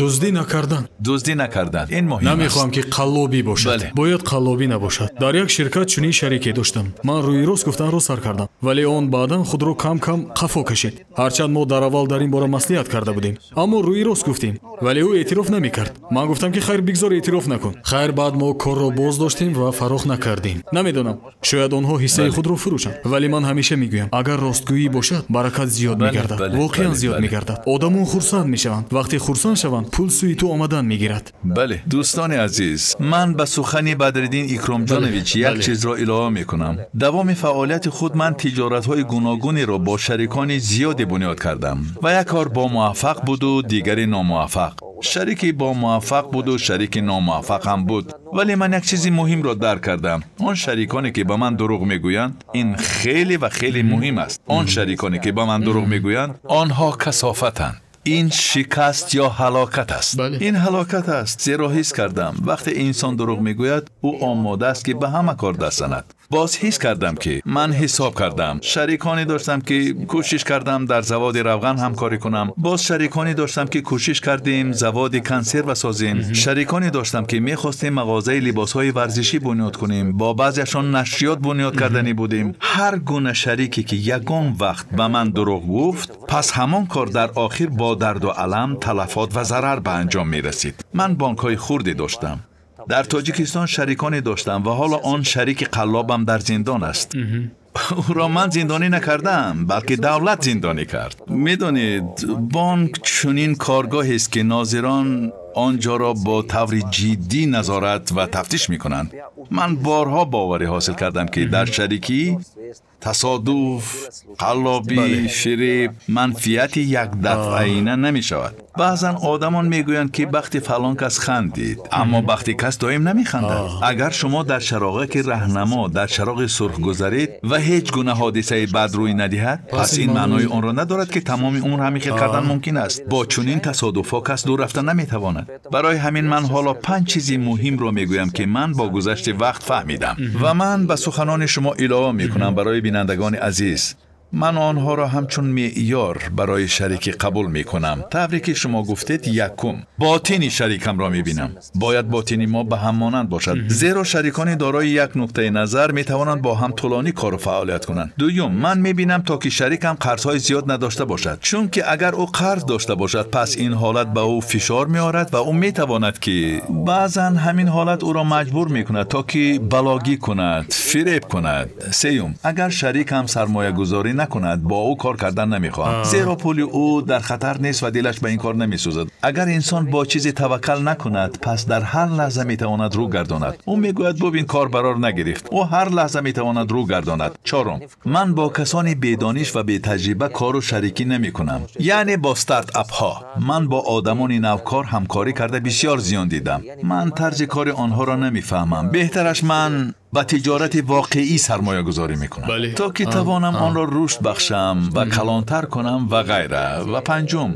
Дуздӣ накардан. Дуздӣ накардан. Ин муҳим аст. Намехоҳам, ки қаллобӣ бошад. Бояд қаллобӣ набошад. Дар як ширкат чунин шарике доштам. Ман рӯи рост гуфтанро сар кардам, вале он баъдан худро кам-кам қафо кашид. Ҳарчанд мо дар аввал дар ин бора маслиҳат карда будем, аммо рӯи рост гуфтем, вале ӯ эътироф намекард. Ман гуфтам, ки хайр, бигзор эътироф накун. Хайр, баъд мо корро боз доштем ва фарох накардем. Намедонам, шояд онҳо ҳиссаи худро фурӯшанд, вале ман ҳамеша мегӯям, агар ростгӯӣ бошад, баракат зиёд мегардад. Воқеан зиёд мегардад. Одамон хурсанд мешаванд. Вақте хурсанд шаванд, пул сӯи ту омадан мегирад. Бале, дӯстони азиз, ман ба сухани Бадриддин Икромҷонович як чизро илова мекунам. Давоми фаъолияти худ ман тиҷоратҳои гуногунеро бо шарикони зиёде бунёд кардам ва як кор бо муваффақ буду дигаре номуваффақ. Шарике бо муваффақ буд ва шарики номуваффақ ҳам буд. Вале ман як чизи муҳимро дарк кардам. Он шариконе ки ба ман дурӯғ мегӯянд, ин хеле ва хеле муҳим аст. Он шариконе ки ба ман дурӯғ мегӯянд, онҳо касофатанд. Ин шикаст ё ҳалокат аст. Ин ҳалокат аст, зеро ҳис кардам вақте инсон дурӯғ мегӯяд, ӯ омода аст ки ба ҳама кор даст занад. Боз ҳис кардам ки ман ҳисоб кардам. Шариконе доштам ки кӯшиш кардам дар заводи равған ҳамкорӣ кунам. Боз шариконе доштам ки кӯшиш кардем заводи консерва созем. Шариконе доштам ки мехостем мағозаи либосҳои варзишӣ бунёд кунем. Бо баъзеашон нашриёт бунёд карданӣ будем. Ҳар гуна шарике ки ягон вақт ба ман дурӯғ гуфт, пас ҳамон кор дар охир бо дарду алам, талафот ва зарар ба анҷом мерасид. Ман бонкҳои хурде доштам. Дар Тоҷикистон шариконе доштам ва ҳоло он шарики қаллобам дар зиндон аст. Ӯро ман зиндонӣ накардам, балки давлат зиндонӣ кард. Медонед, бонк чунин коргоҳест ки нозирон онҷоро бо таври ҷиддӣ назорат ва тафтиш мекунанд. Ман борҳо боварӣ ҳосил кардам ки дар шарикӣ тасодуф, қаллобӣ, фиреб, манфиати якдафъаина намешавад. Баъзан одамон мегӯянд ки бахти фалон кас хандид, аммо бахти кас доим намехандад. Агар шумо дар чароғаки раҳнамо дар чароғи сурх гузаред ва ҳеҷ гуна ҳодисаи бад рӯй надиҳад, пас ин маънои онро надорад ки тамоми умр ҳамин хел кардан мумкин аст. Бо чунин тасодуфҳо кас дур рафта наметавонад. Барои ҳамин ман ҳоло 5 чизи муҳимро мегӯям ки ман бо гузашти вақт фаҳмидам ва ман ба суханони шумо илова мекунам барои бинандагони азиз. Ман онҳоро ҳамчун меъёр барои шарикӣ қабул мекунам. Тавре ки шумо гуфтед, якум, ботини шарикамро мебинам. Бояд ботини мо ба ҳам монанд бошад, зеро шарикони дорои як нуқтаи назар метавонанд бо ҳам тӯлонӣ кору фаъолият кунанд. Дуюм, ман мебинам то ки шарикам қарзҳои зиёд надошта бошад, чунки агар ӯ қарз дошта бошад, пас ин ҳолат ба ӯ фишор меорад ва ӯ метавонад ки баъзан ҳамин ҳолат ӯро маҷбур мекунад то ки балогӣ кунад, фиреб кунад. Сеюм, агар шарикам сармоягузорӣ накунад, бо ӯ кор кардан намехоҳам, зеро пули ӯ дар хатар нест ва дилаш ба ин кор намесӯзад. Агар инсон бо чизе таваккал накунад, пас дар ҳар лаҳза метавонад рӯ гардонад. Ӯ мегӯяд бубин, кор барор нагирифт. Ӯ ҳар лаҳза метавонад рӯ гардонад. Чорум, ман бо касони бедониш ва бетаҷриба кору шарикӣ намекунам, яъне бо стартапҳо. Ман бо одамони навкор ҳамкорӣ карда бисёр зиён дидам. Ман тарзи кори онҳоро намефаҳмам. Беҳтараш ман ба тиҷорати воқеӣ сармоягузорӣ мекунам, то ки тавонам онро рушд бахшам ва калонтар кунам ва ғайра. Ва панҷум,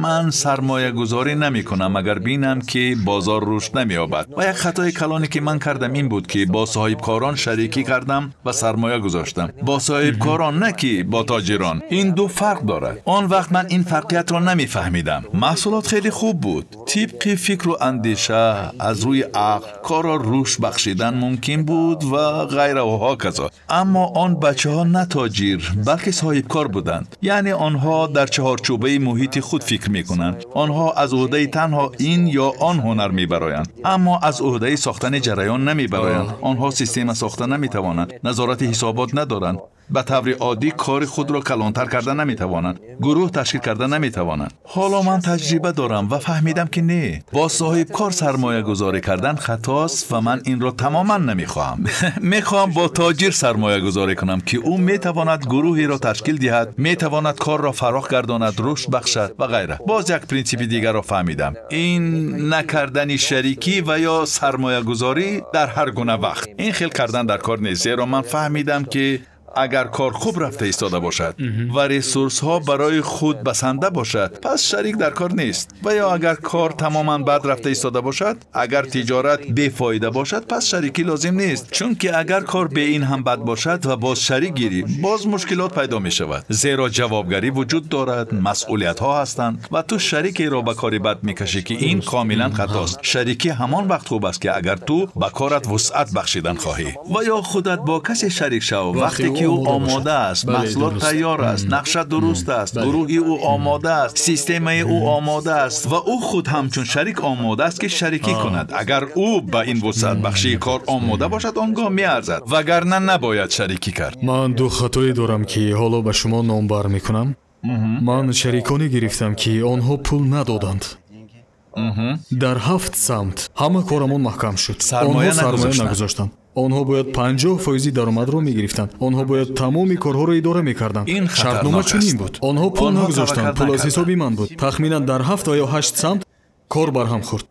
ман сармоягузорӣ намекунам агар бинам ки бозор рушд намеёбад. Ва як хатои калоне ки ман кардам ин буд ки бо соҳибкорон шарикӣ кардам ва сармоя гузоштам. Бо соҳибкорон, на ки бо тоҷирон. Ин ду фарқ дорад. Он вақт ман ин фарқиятро намефаҳмидам. Маҳсулот хеле хуб буд. Тибқи фикру андеша аз рӯи ақл корро рушд бахшидан мумкин буд ва ғайра ва ҳоказо. Аммо он бачаҳо на тоҷир, балки соҳибкор буданд. Яъне онҳо дар чаҳорчӯбаи муҳити худ фикр мекунанд. Онҳо аз уҳдаи танҳо ин ё он ҳунар мебароянд, аммо аз уҳдаи сохтани ҷараён намебароянд. Онҳо система сохта наметавонанд, назорати ҳисобот надоранд, ба таври оддӣ кори худро калонтар карда наметавонанд, гурӯҳ ташкил карда наметавонанд. Ҳоло ман таҷриба дорам ва фаҳмидам ки не, бо соҳибкор сармоягузорӣ кардан хатост ва ман инро тамоман намехоҳам. Мехоҳам бо тоҷир сармоягузорӣ кунам ки ӯ метавонад гурӯҳеро ташкил диҳад, метавонад корро фарох гардонад, рушд бахшад ва ғайра. Боз як принсипи дигарро фаҳмидам: ин накардани шарикӣ ва ё сармоягузорӣ дар ҳар гуна вақт. Ин хел кардан дар кор нест, зеро ман фаҳмидам ки агар кор хуб рафта истода бошад ва ресурсҳо барои худ басанда бошад, пас шарик дар кор нест. Ва ё агар кор тамоман бад рафта истода бошад, агар тиҷорат бефоида бошад, пас шарикӣ лозим нест. Чунки агар кор бе ин ҳам бад бошад ва боз шарик гирӣ, боз мушкилот пайдо мешавад, зеро ҷавобгарӣ вуҷуд дорад, масъулиятҳо ҳастанд ва ту шарикеро ба кори бад мекашӣ ки ин комилан хатост. Шарикӣ ҳамон вақт хуб аст ки агар ту ба корат вусъат бахшидан хоҳӣ ва ё худат бо касе шарик шав вақте ки ӯ омода аст, маҳсулот тайёр аст, нақша дуруст аст, гурӯҳи ӯ омода аст, системаи ӯ омода аст ва ӯ худ ҳамчун шарик омода аст ки шарикӣ кунад. Агар ӯ ба ин вусъатбахшии кор омода бошад, он гоҳ меарзад, вагарна набояд шарикӣ кард. Ман ду хатое дорам ки ҳоло ба шумо номбар мекунам. Ман шариконе гирифтам ки онҳо пул надоданд. Дар 7 самт ҳама корамон маҳкам шуд. Онҳо сармоя нагузоштанд. Онҳо бояд 50% даромадро мегирифтанд. Онҳо бояд тамоми корҳоро идора мекарданд. Шартнома чунин буд. Онҳо пул нагузоштанд, пул аз ҳисоби ман буд. Тахминан дар 7 ва ё 8 самт Кор барҳам хӯрд.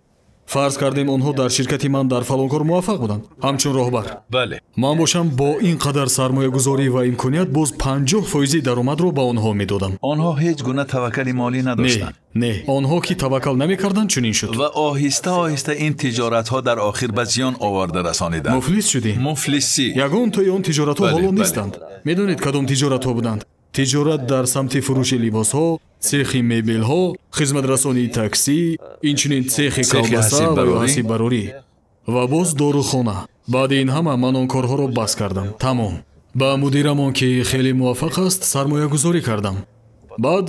Фарз кардем онҳо дар ширкати ман дар фалон кор муваффақ буданд, ҳамчун роҳбар. Бале. Ман бошам бо ин қадар сармоягузорӣ ва имконият боз 50% даромадро ба онҳо медодам. Онҳо ҳеҷ гуна таваккали молӣ надоштанд. Не, онҳо ки таваккал намекарданд, чунин шуд. Ва оҳиста оҳиста ин тиҷоратҳо дар охир ба зиён оварда расониданд. Муфлис шудем. Муфлисӣ. Ягон тои он тиҷоратҳо ҳоло нестанд. Медонед кадом тиҷоратҳо буданд? Тиҷорат дар самти фурӯши либосҳо, цехи мебелҳо, хизматрасонии таксӣ, инчунин цехи колбаса ва ё ҳасиббарорӣ ва боз дорухона. Баъди ин ҳама ман он корҳоро бас кардам. Тамом. Ба мудирамон, ки хеле муваффақ аст, сармоягузорӣ кардам. Баъд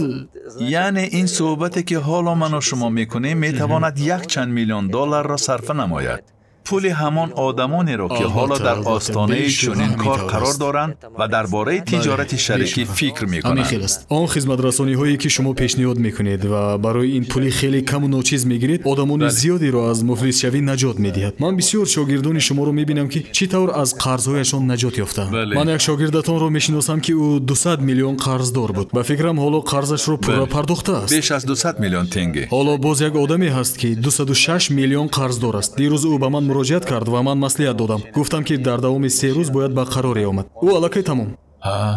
яъне ин суҳбате ки ҳоло ману шумо мекунем, метавонад якчанд миллион долларро сарфа намояд. Пули ҳамон одамонеро ки ҳоло дар остонаи чунин кор қарор доранд ва дар бораи тиҷорати шарикӣ фикр мекунанд. Ҳамин хел аст. Он хизматрасониҳое ки шумо пешниҳод мекунед ва барои ин пули хеле каму ночиз мегиред, одамони зиёдеро аз муфлисшавӣ наҷот медиҳад. Ман бисёр шогирдони шуморо мебинам, ки чӣ тавр аз қарзҳояшон наҷот ёфтаанд. Ман як шогирдатонро мешиносам, ки ӯ 200 миллион қарздор буд. Ба фикрам, ҳоло қарзашро пурра пардохтааст. Беш аз 200 миллион тенге. Ҳоло боз як одаме ҳаст, ки 206 миллион қарздор аст. Дирӯз ӯ ба ман муроҷиат кард ва ман маслиҳат додам. Гуфтам, ки дар давоми 3 рӯз бояд ба қароре омад. Ӯ аллакай тамом.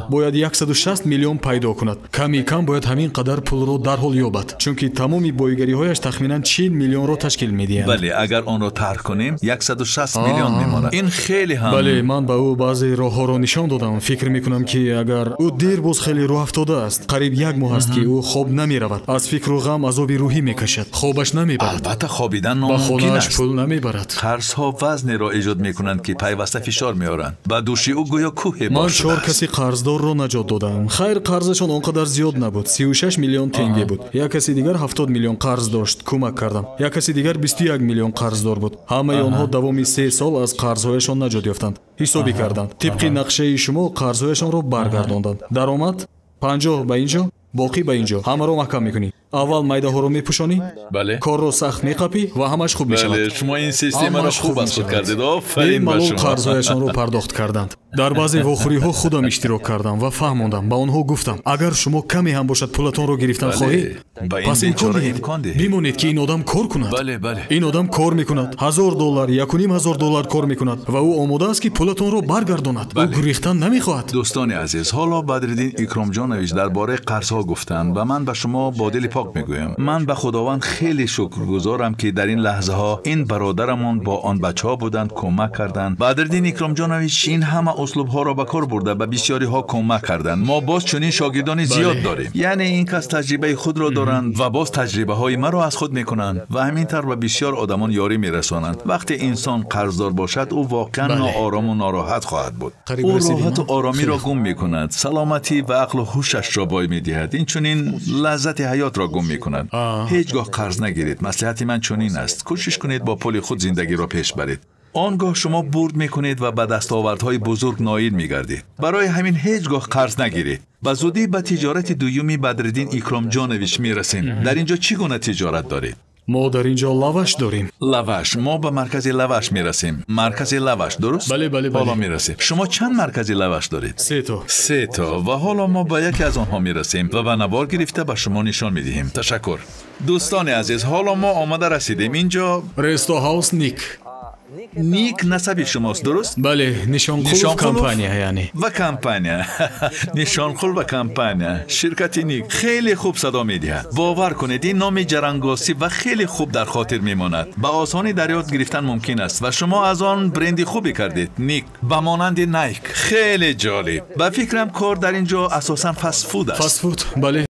Бояд 160 миллион пайдо кунад. Ками кам бояд ҳамин қадар пулро дарҳол ёбад, чунки тамоми боигариҳояш тахминан 40 миллионро ташкил медиҳанд. Бале, агар онро тарк кунем, 160 миллион мемонад. Ин хеле ҳам. Бале, ман ба ӯ баъзе роҳҳоро нишон додам. Фикр мекунам, ки агар ӯ дер боз хеле рӯҳафтода аст, қариб як моҳ аст, ки ӯ хоб намеравад, аз фикру ғам азоби рӯҳӣ мекашад, хобаш намебарад. Албатта, хобидан номумкин аст. Ба хонааш аст. Пул намебарад. Қарзҳо вазнеро эҷод мекунанд, ки пайваста фишор меоранд. Ба дӯши ӯ гӯё кӯҳе бор Ман чор шудааст. каси қарздорро наҷот додам. Хайр, қарзашон он қадар зиёд набуд, 36 миллион тенге буд. Як каси дигар 70 миллион қарз дошт, кӯмак кардам. Як каси дигар 21 миллион қарздор буд. Ҳамаи онҳо давоми 3 сол аз қарзҳояшон наҷот ёфтанд. Ҳисобӣ карданд. Тибқи нақшаи шумо қарзҳояшонро баргардонданд. Даромад 50 ба инҷо, боқӣ ба инҷо. Ҳамаро маҳкам мекунӣ. Аввал майдаҳоро мепӯшонӣ, корро сахт меқапӣ ва ҳамаш хуб мешавад. Бале, шумо ин системаро хуб аз худ кардед. Офарин ба Бемалол шумо. қарзҳояшонро пардохт карданд. Дар баъзе вохӯриҳо худам иштирок кардам ва фаҳмондам. Ба онҳо гуфтам, агар шумо каме ҳам бошад пулатонро гирифтан хоҳед, ба ин пас имкон бечора диҳед. имкон диҳед. Бимонед, ки ин одам кор кунад. Бале, бале. Ин одам кор мекунад. $1000, $1500 кор мекунад ва ӯ омода аст, ки пулатонро баргардонад. Ӯ гурехтан намехоҳад. Дӯстони азиз, ҳоло Бадриддин Икромҷонович дар бораи қарзҳо гуфтанд ва ман ба шумо бо дили пок мегӯям. Ман ба Худованд хеле шукргузорам, ки дар ин лаҳзаҳо ин бародарамон бо он бачаҳо буданд, кӯмак карданд. Бадриддин Икромҷонович ин ҳама услубҳоро ба кор бурда ба бисёриҳо кӯмак карданд. Мо боз чунин шогирдони зиёд дорем. Яъне ин кас таҷрибаи худро доранд ва боз таҷрибаҳои маро аз худ мекунанд ва ҳамин тавр ба бисёр одамон ёрӣ мерасонанд. Вақте инсон қарздор бошад, ӯ воқеан ноорому нороҳат хоҳад буд. Қариб Ӯ расидем, роҳату а? оромиро Хеле гум мекунад, саломатӣ ва ақлу ҳушашро бой медиҳад, инчунин лаззати ҳаётро гум мекунад. Ҳеҷ гоҳ қарз нагиред. Маслиҳати ман чунин аст: кӯшиш кунед бо пули худ зиндагиро пеш баред. Он гоҳ шумо бурд мекунед ва ба дастовардҳои бузург ноил мегардед. Барои ҳамин ҳеҷ гоҳ қарз нагиред. Ба зудӣ ба тиҷорати дуюми Бадриддин Икромҷонович мерасем. Дар инҷо чӣ гуна тиҷорат доред? Мо дар инҷо лаваш дорем. Лаваш. Мо ба маркази лаваш мерасем. Маркази лаваш, дуруст? Бале, бале, бале. Ҳоло мерасем. Шумо чанд маркази лаваш доред? 3 то. 3 то. Ва ҳоло мо ба яке аз онҳо мерасем ва ба навор гирифта ба шумо нишон медиҳем. Ташаккур. Дӯстони азиз, ҳоло мо омада расидем. Инҷо Ресто Хаус Ник. Ник насаби шумост, дуруст? Бале, Нишонқулов Нишонқулов компания, яъне. Ва компания. Нишонқул ва компания. Ширкати Ник хеле хуб садо медиҳад. Бовар кунед, ин номи ҷарангосӣ ва хеле хуб дар хотир мемонад. Ба осонӣ дар ёд гирифтан мумкин аст ва шумо аз он бренди хубе кардед. Ник ба монанди Найк. Хеле ҷолиб. Ба фикрам, кор дар ин ҷо асосан фастфуд аст. Фастфуд, бале.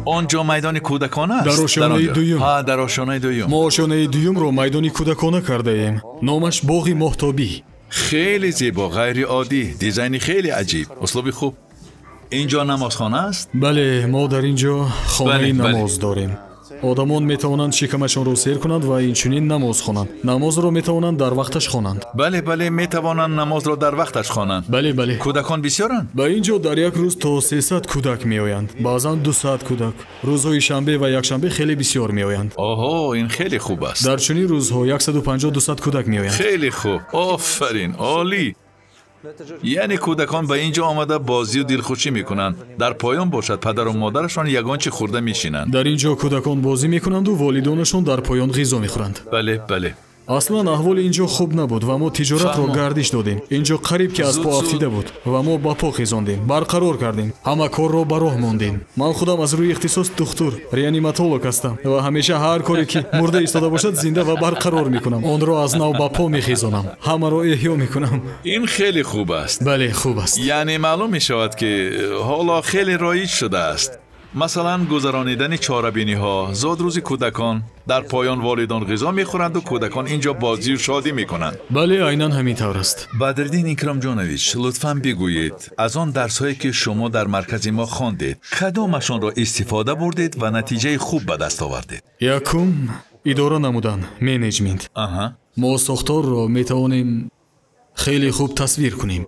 Он ҷо майдони кӯдакона аст? Дар ошёнаи дуюм. Ҳа, дар ошёнаи дуюм. Мо ошёнаи дуюмро майдони кӯдакона кардаем. Номаш боғи моҳтобӣ. Хеле зебо, ғайриоддӣ, дизайни хеле аҷиб, услуби хуб. Инҷо намозхона аст? Бале, мо дар ин ҷо хонаи Бале, бале. намоз дорем. Одамон метавонанд шикамашонро сер кунанд ва инчунин намоз хонанд. Намозро метавонанд дар вақташ хонанд. Бале, бале, метавонанд намозро дар вақташ хонанд. Бале, бале. Кӯдакон бисёранд? Ба ин ҷо дар як рӯз то 300 кӯдак меоянд, баъзан 200 кӯдак. Рӯзҳои шанбе ва якшанбе хеле бисёр меоянд. Оҳо, ин хеле хуб аст. Дар чунин рӯзҳо 150-200 кӯдак меоянд. Хеле хуб. Офарин, олӣ. Яъне кӯдакон ба ин ҷо омада бозию дилхушӣ мекунанд. Дар поён бошад падару модарашон ягон чӣ хӯрда мешинанд. Дар ин ҷо кӯдакон бозӣ мекунанду волидонашон дар поён ғизо мехӯранд. Бале, бале. Аслан аҳволи ин ҷо хуб набуд ва мо тиҷоратро гардиш додем. Ин ҷо қариб ки аз по афтида буд ва мо ба по хезондем, барқарор кардем, ҳама корро ба роҳ мондем. Ман худам аз рӯи ихтисос духтур, реаниматолог ҳастам ва ҳамеша ҳар коре ки мурда истода бошад зинда ва барқарор мекунам. Онро аз нав ба по мехезонам, ҳамаро эҳё мекунам. Ин хеле хуб аст. Бале, хуб аст. Яъне маълум мешавад ки ҳоло хеле роиҷ шудааст. Масалан, гузаронидани чорабиниҳо, зодрӯзи кӯдакон. Дар поён волидон ғизо мехӯранду кӯдакон инҷо бозию шодӣ мекунанд. Бале, айнан ҳамин тавр аст. Бадриддин Икромҷонович, лутфан бигӯед, аз он дарсҳое ки шумо дар маркази мо хондед, кадомашонро истифода бурдед ва натиҷаи хуб ба даст овардед? Якум, идора намудан, менеҷмент. Мо сохторро метавонем хеле хуб тасвир кунем.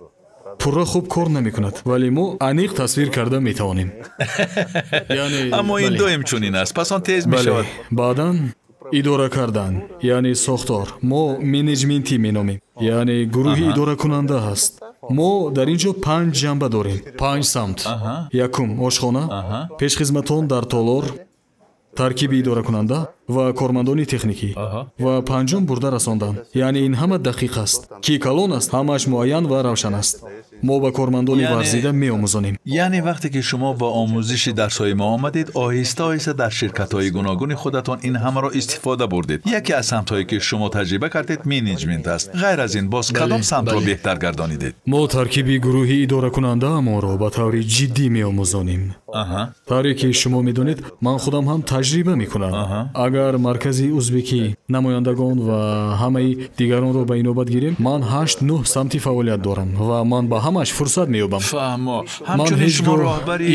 Пурра хуб кор намекунад, вале мо аниқ тасвир карда метавонем. Аммо ин доим чунин аст, пас он тез мешавад. Баъдан идора кардан, яъне сохтор. Мо менеҷментӣ меномем, яъне гурӯҳи идоракунанда ҳаст. Мо дар ин ҷо 5 ҷанба дорем, 5 самт. Якум, ошхона, пешхизматон дар толор, таркиби идоракунанда ва кормандони техникӣ ва панҷум бурда расондан. Яъне ин ҳама дақиқ аст, ки калон аст, ҳамааш муайян ва равшан аст. Мо ба кормандони варзида меомӯзонем. Яъне вақте ки шумо ба омӯзиши дарсҳои мо омадед, оҳиста оҳиста дар ширкатҳои гуногуни худатон ин ҳамаро истифода бурдед. Яке аз самтҳое ки шумо таҷриба кардед менеҷмент аст. Ғайр аз ин боз кадом самтро беҳтар гардонидед? Мо таркиби гурӯҳи идоракунандаамонро ба таври ҷиддӣ меомӯзонем. Тавре ки шумо медонед, ман худам ҳам таҷриба мекунам. Агар маркази узбекӣ, намояндагон ва ҳамаи дигаронро ба инобат гирем, ман 8-9 самти фаъолият дорам ва ман ба ҳамааш фурсат меёбам. Ман ҳеҷ гоҳ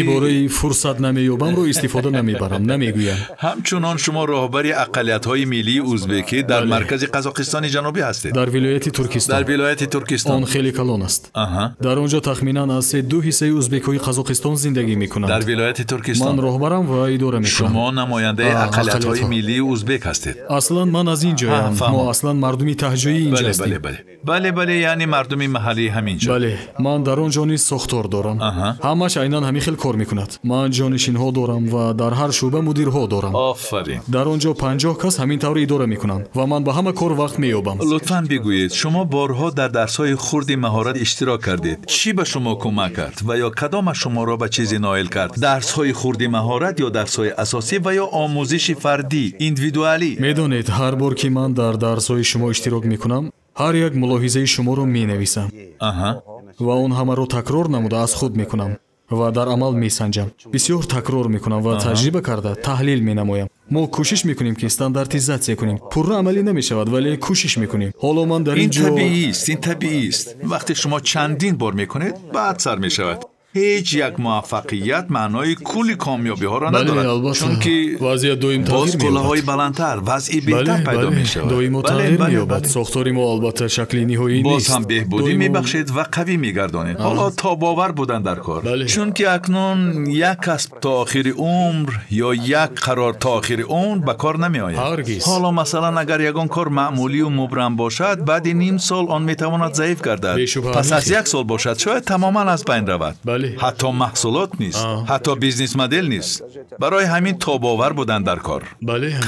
ибораи фурсат намеёбамро истифода намебарам, намегӯям. Ҳамчунон шумо роҳбари ақаллиятҳои миллии узбекӣ дар маркази Қазоқистони Ҷанубӣ ҳастед. Дар вилояти Туркистон. Дар вилояти Туркистон. Он хеле калон аст. Дар он ҷо тахминан аз 3-2 ҳиссаи узбекҳои Қазоқистон зиндагӣ мекунанд. Дар вилояти Туркистон. Ман роҳбарам ва идора мекунам. Шумо намояндаи ақаллиятҳои миллии узбек ҳастед. Аслан ман аз ин ҷоям. Мо аслан мардуми таҳҷоии ин ҷо ҳастем. Бале, бале, яъне мардуми маҳаллии ҳамин ҷо. Бале, ман дар он ҷо низ сохтор дорам. Ҳамаш айнан ҳамин хел кор мекунад. Ман ҷонишинҳо дорам ва дар ҳар шӯъба мудирҳо дорам. Офарин. Дар он ҷо 50 кас ҳамин тавр идора мекунанд ва ман ба ҳама кор вақт меёбам. Лутфан бигӯед, шумо борҳо дар дарсҳои хурди маҳорат иштирок кардед. Чӣ ба шумо кӯмак кард ва ё кадомаш шуморо ба чизе ноил кард? Дарсҳои хурди маҳорат ё дарсҳои асосӣ ва ё омӯзиши фардӣ, индивидуалӣ? Медонед, ҳар бор ки ман дар дарсҳои шумо иштирок мекунам, ҳар як мулоҳизаи шуморо менависам ва он ҳамаро такрор намуда аз худ мекунам ва дар амал месанҷам. Бисёр такрор мекунам ва таҷриба карда таҳлил менамоям. Мо кӯшиш мекунем ки стандартизатсия кунем. Пурра амалӣ намешавад, вале кӯшиш мекунем. Ҳоло ман дар ин ҷо ин табиист, ин табиист. Вақте шумо чандин бор мекунед, баъд сар мешавад. Ҳеҷ як муваффақият маънои кулли комёбиҳоро надорад, чунки вазъият доим тағйир боз меёбад. Қуллаҳои баландтар, вазъи беҳтар пайдо мешавад. Доимо тағйир меёбад. Сохтори мо албатта шакли ниҳоӣ нест. Боз ҳам беҳбудӣ мебахшед ва қавӣ мегардонед. Ҳоло тобовар будан дар кор, чунки акнун як касб то охири умр ё як қарор то охири умр ба кор намеояд. Ҳаргиз. Ҳоло масалан агар ягон кор маъмулию мубрам бошад, баъди ним сол он метавонад заиф гардад. Пас аз як сол бошад, шояд тамоман аз байн равад. Ҳатто маҳсулот нест, ҳатто бизнес-модел нест. Барои ҳамин тобовар будан дар кор.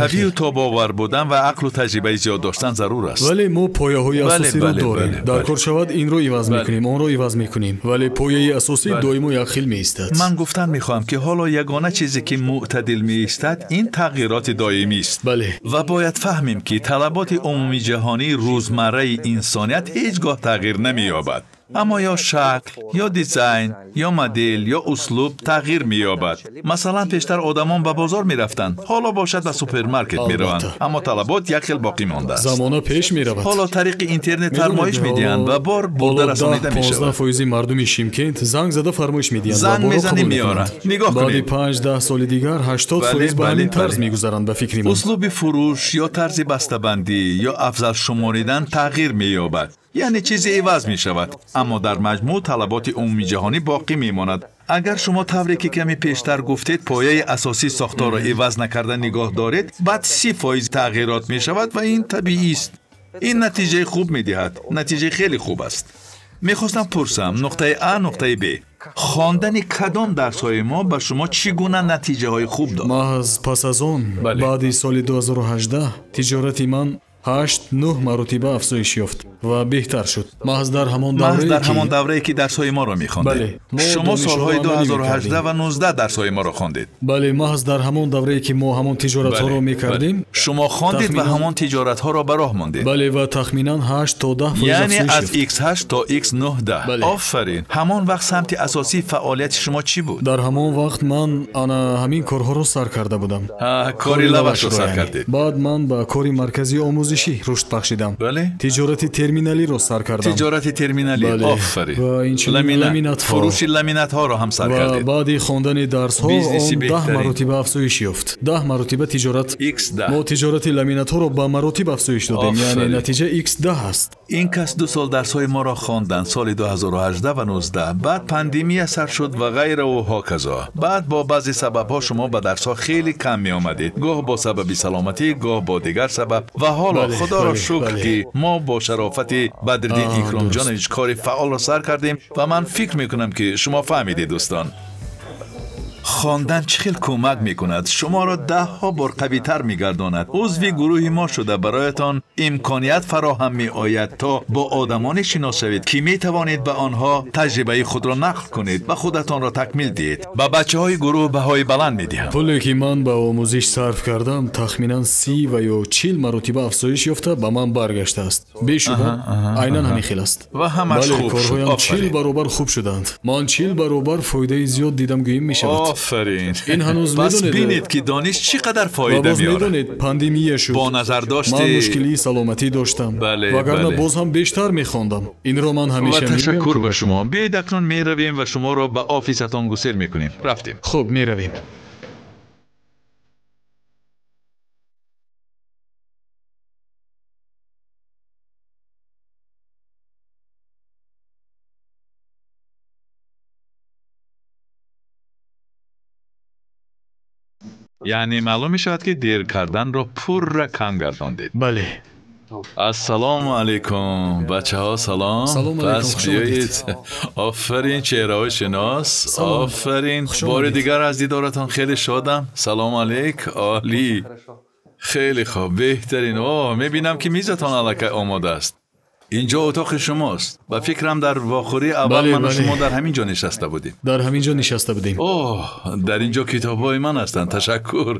Қавию тобовар будан ва ақлу таҷрибаи зиёд доштан зарур аст. Вале мо пояҳои асосиро дорем. Дар кор шавад инро иваз мекунем, онро иваз мекунем, вале пояи асосӣ доимо якхел меистад. Ман гуфтан мехоҳам ки ҳоло ягона чизе ки мӯътадил меистад ин тағйироти доимист. Ва бояд фаҳмем ки талаботи умумиҷаҳонии рӯзмарраи инсоният ҳеҷ гоҳ тағйир намеёбад. Аммо ё шакл, ё дизайн, ё модел, ё услуб тағйир меёбад. Масалан, пештар одамон ба бозор мерафтанд, ҳоло бошад ба супермаркет мераванд, аммо талабот як хел боқӣ мондааст. Замона пеш меравад. Ҳоло тариқи интернет фармоиш медиҳанд ва бор бурда расонида мешавад. 15% мардуми Шимкент занг зада фармоиш медиҳанд. Занг мезанӣ меоранд. Нигоҳ кунед. Баъди 5-10 соли дигар 80% ба ҳамин тарз мегузаранд ба фикри ман. Услуби фурӯш ё тарзи бастабандӣ ё афзал шуморидан тағйир меёбад. Яъне чизе иваз мешавад, аммо дар маҷмӯъ талаботи умумиҷаҳонӣ боқӣ мемонад. Агар шумо тавре ки каме пештар гуфтед, пояи асосии сохторро иваз накарда нигоҳ доред, баъд 30% тағйирот мешавад ва ин табиист. Ин натиҷаи хуб медиҳад. Натиҷаи хеле хуб аст. Мехостам пурсам, нуқтаи А, нуқтаи Б. Хондани кадом дарсҳои мо ба шумо чӣ гуна натиҷаҳои хуб дод? Маҳз пас аз он, баъди соли 2018, тиҷорати ман 8-9 маротиба афзоиш ёфт ва беҳтар шуд. Маҳз дар ҳамон даврае ки дарсҳои моро мехондед. Шумо солҳои 2018 ва 19 дарсҳои моро хондед. Бале, маҳз дар ҳамон даврае ки мо ҳамон тиҷоратҳоро мекардем. Шумо хондед ва ҳамон тиҷоратҳоро ба роҳ мондед. Бале, ва тахминан 8 то 10 фоиз яъне афзоиш аз ёфт. x8 то x9. Офарин. Ҳамон вақт самти асосии фаъолияти шумо чӣ буд? Дар ҳамон вақт ман ана ҳамин корҳоро сар карда будам. Кори лавашро сар кардед. Баъд ман ба кори марказии омӯзишӣ рушд бахшидам. Тиҷорати терминалиро сар кардам. Тиҷорати терминалӣ. Офарин. Ва инчунин ламинатҳо. Фурӯши ламинатҳоро ҳам сар кардед. Ва баъди хондани дарсҳо он 10 маротиба афзоиш ёфт. 10 маротиба тиҷорат. X10. Мо тиҷорати ламинатҳоро ба маротиб афзоиш додем, яъне натиҷа X10 аст. Ин кас 2 сол дарсҳои моро хонданд, соли 2018 ва 19. Баъд пандемия сар шуд ва ғайра ва ҳоказо. Баъд бо баъзе сабабҳо шумо ба дарсҳо хеле кам меомадед, гоҳ бо сабаби саломатӣ, гоҳ бо дигар сабаб. Ва ҳоло худоро шукр ки мо бо шарофати Бадриддин Икромҷонович кори фаъолро сар кардем ва ман фикр мекунам ки шумо фаҳмидед дӯстон. Хондан чӣ хел кӯмак мекунад, шуморо даҳҳо бор қавитар мегардонад. Узви гурӯҳи мо шуда бароятон имконият фароҳам меояд то бо одамоне шинос шавед ки метавонед ба онҳо таҷрибаи худро нақл кунед ва худатонро такмил диҳед. Ба бачаҳои гурӯҳ баҳои баланд медиҳам. Пуле ки ман ба омӯзиш сарф кардам тахминан 30 ва ё 40 маротиба афзоиш ёфта ба ман баргаштааст. Бешубҳа айнан ҳамин хел аст. Ва ҳамаш хуб шуд. Корҳоям 40 баробар хуб шуданд. Ман 40 баробар фоидаи зиёд дидам гӯем мешавад. Офарин. Ин ҳанӯз пас медонед, бинед ки дониш чӣ қадар фоида боз меорад. медонед, пандемия шуд. Бо назардошти ман мушкилии саломатӣ доштам. Вагарна боз ҳам бештар мехондам. Инро ман ҳамеша мегӯям. Ташаккур ба шумо. Биёед акнун меравем ва шуморо ба офисатон гусел мекунем. Рафтем. Хуб, меравем. Яъне маълум мешавад ки дер карданро пурра кам гардондед. Бале. Ассалому алайкум бачаҳо, салом. Пас биёед. Офарин, чеҳраҳои шинос. Офарин, бори дигар аз дидоратон хеле шодам. Салому алайк. Олӣ, хеле хуб, беҳтарин. О, мебинам ки мизатон аллакай омода аст. Инҷо утоқи шумост. Ба фикрам дар вохӯрии аввал ману шумо дар ҳамин ҷо нишаста будем. Дар ҳамин ҷо нишаста будем. Оҳ, дар ин ҷо китобҳои ман ҳастанд. Ташаккур.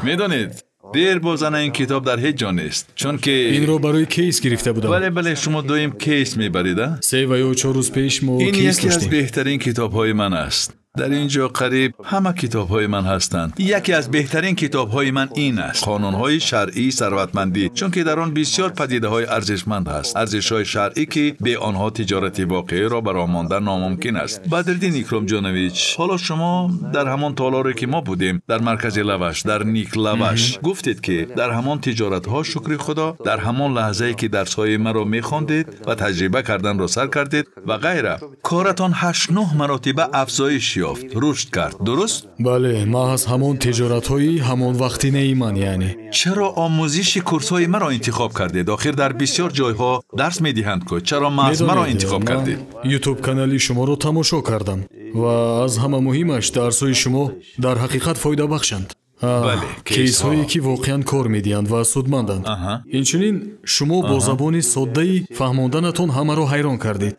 Медонед, дер бозана ин китоб дар ҳеҷ ҷо нест, чунки инро барои кейс гирифта будам. Бале, бале, шумо доим кейс мебаред, а? 3 ва ё 4 рӯз пеш мо ин кейс яке аз доштем. беҳтарин китобҳои ман аст. Дар ин ҷо қариб ҳама китобҳои ман ҳастанд. Яке аз беҳтарин китобҳои ман ин аст: Қонунҳои шаръии сарватмандӣ, чунки дар он бисёр падидаҳои арзишманд ҳаст, арзишҳои шаръӣ ки бе онҳо тиҷорати воқеиро ба роҳ мондан номумкин аст. Бадриддин Икромҷонович, ҳоло шумо дар ҳамон толоре ки мо будем, дар маркази Лаваш, дар Ник Лаваш, гуфтед ки дар ҳамон тиҷоратҳо, шукри Худо, дар ҳамон лаҳзае ки дарсҳои маро мехондед ва таҷриба карданро сар кардед ва ғайра, коратон 8-9 маротиба афзоиш ёфт, рушд кард. Дуруст? Бале, маҳз ҳамон тиҷоратҳои ҳамон вақтинаи ман, яъне. Чаро омӯзиши курсҳои маро интихоб кардед? Охир дар бисёр ҷойҳо дарс медиҳанд ку. Чаро маҳз маро интихоб кардед? Ютуб канали шуморо тамошо кардам ва аз ҳама муҳимаш дарсҳои шумо дар ҳақиқат фоидабахшанд. Бале, кейсҳое ки воқеан кор медиҳанд ва судманданд. Инчунин шумо бо забони соддаи фаҳмонданатон ҳамаро ҳайрон кардед.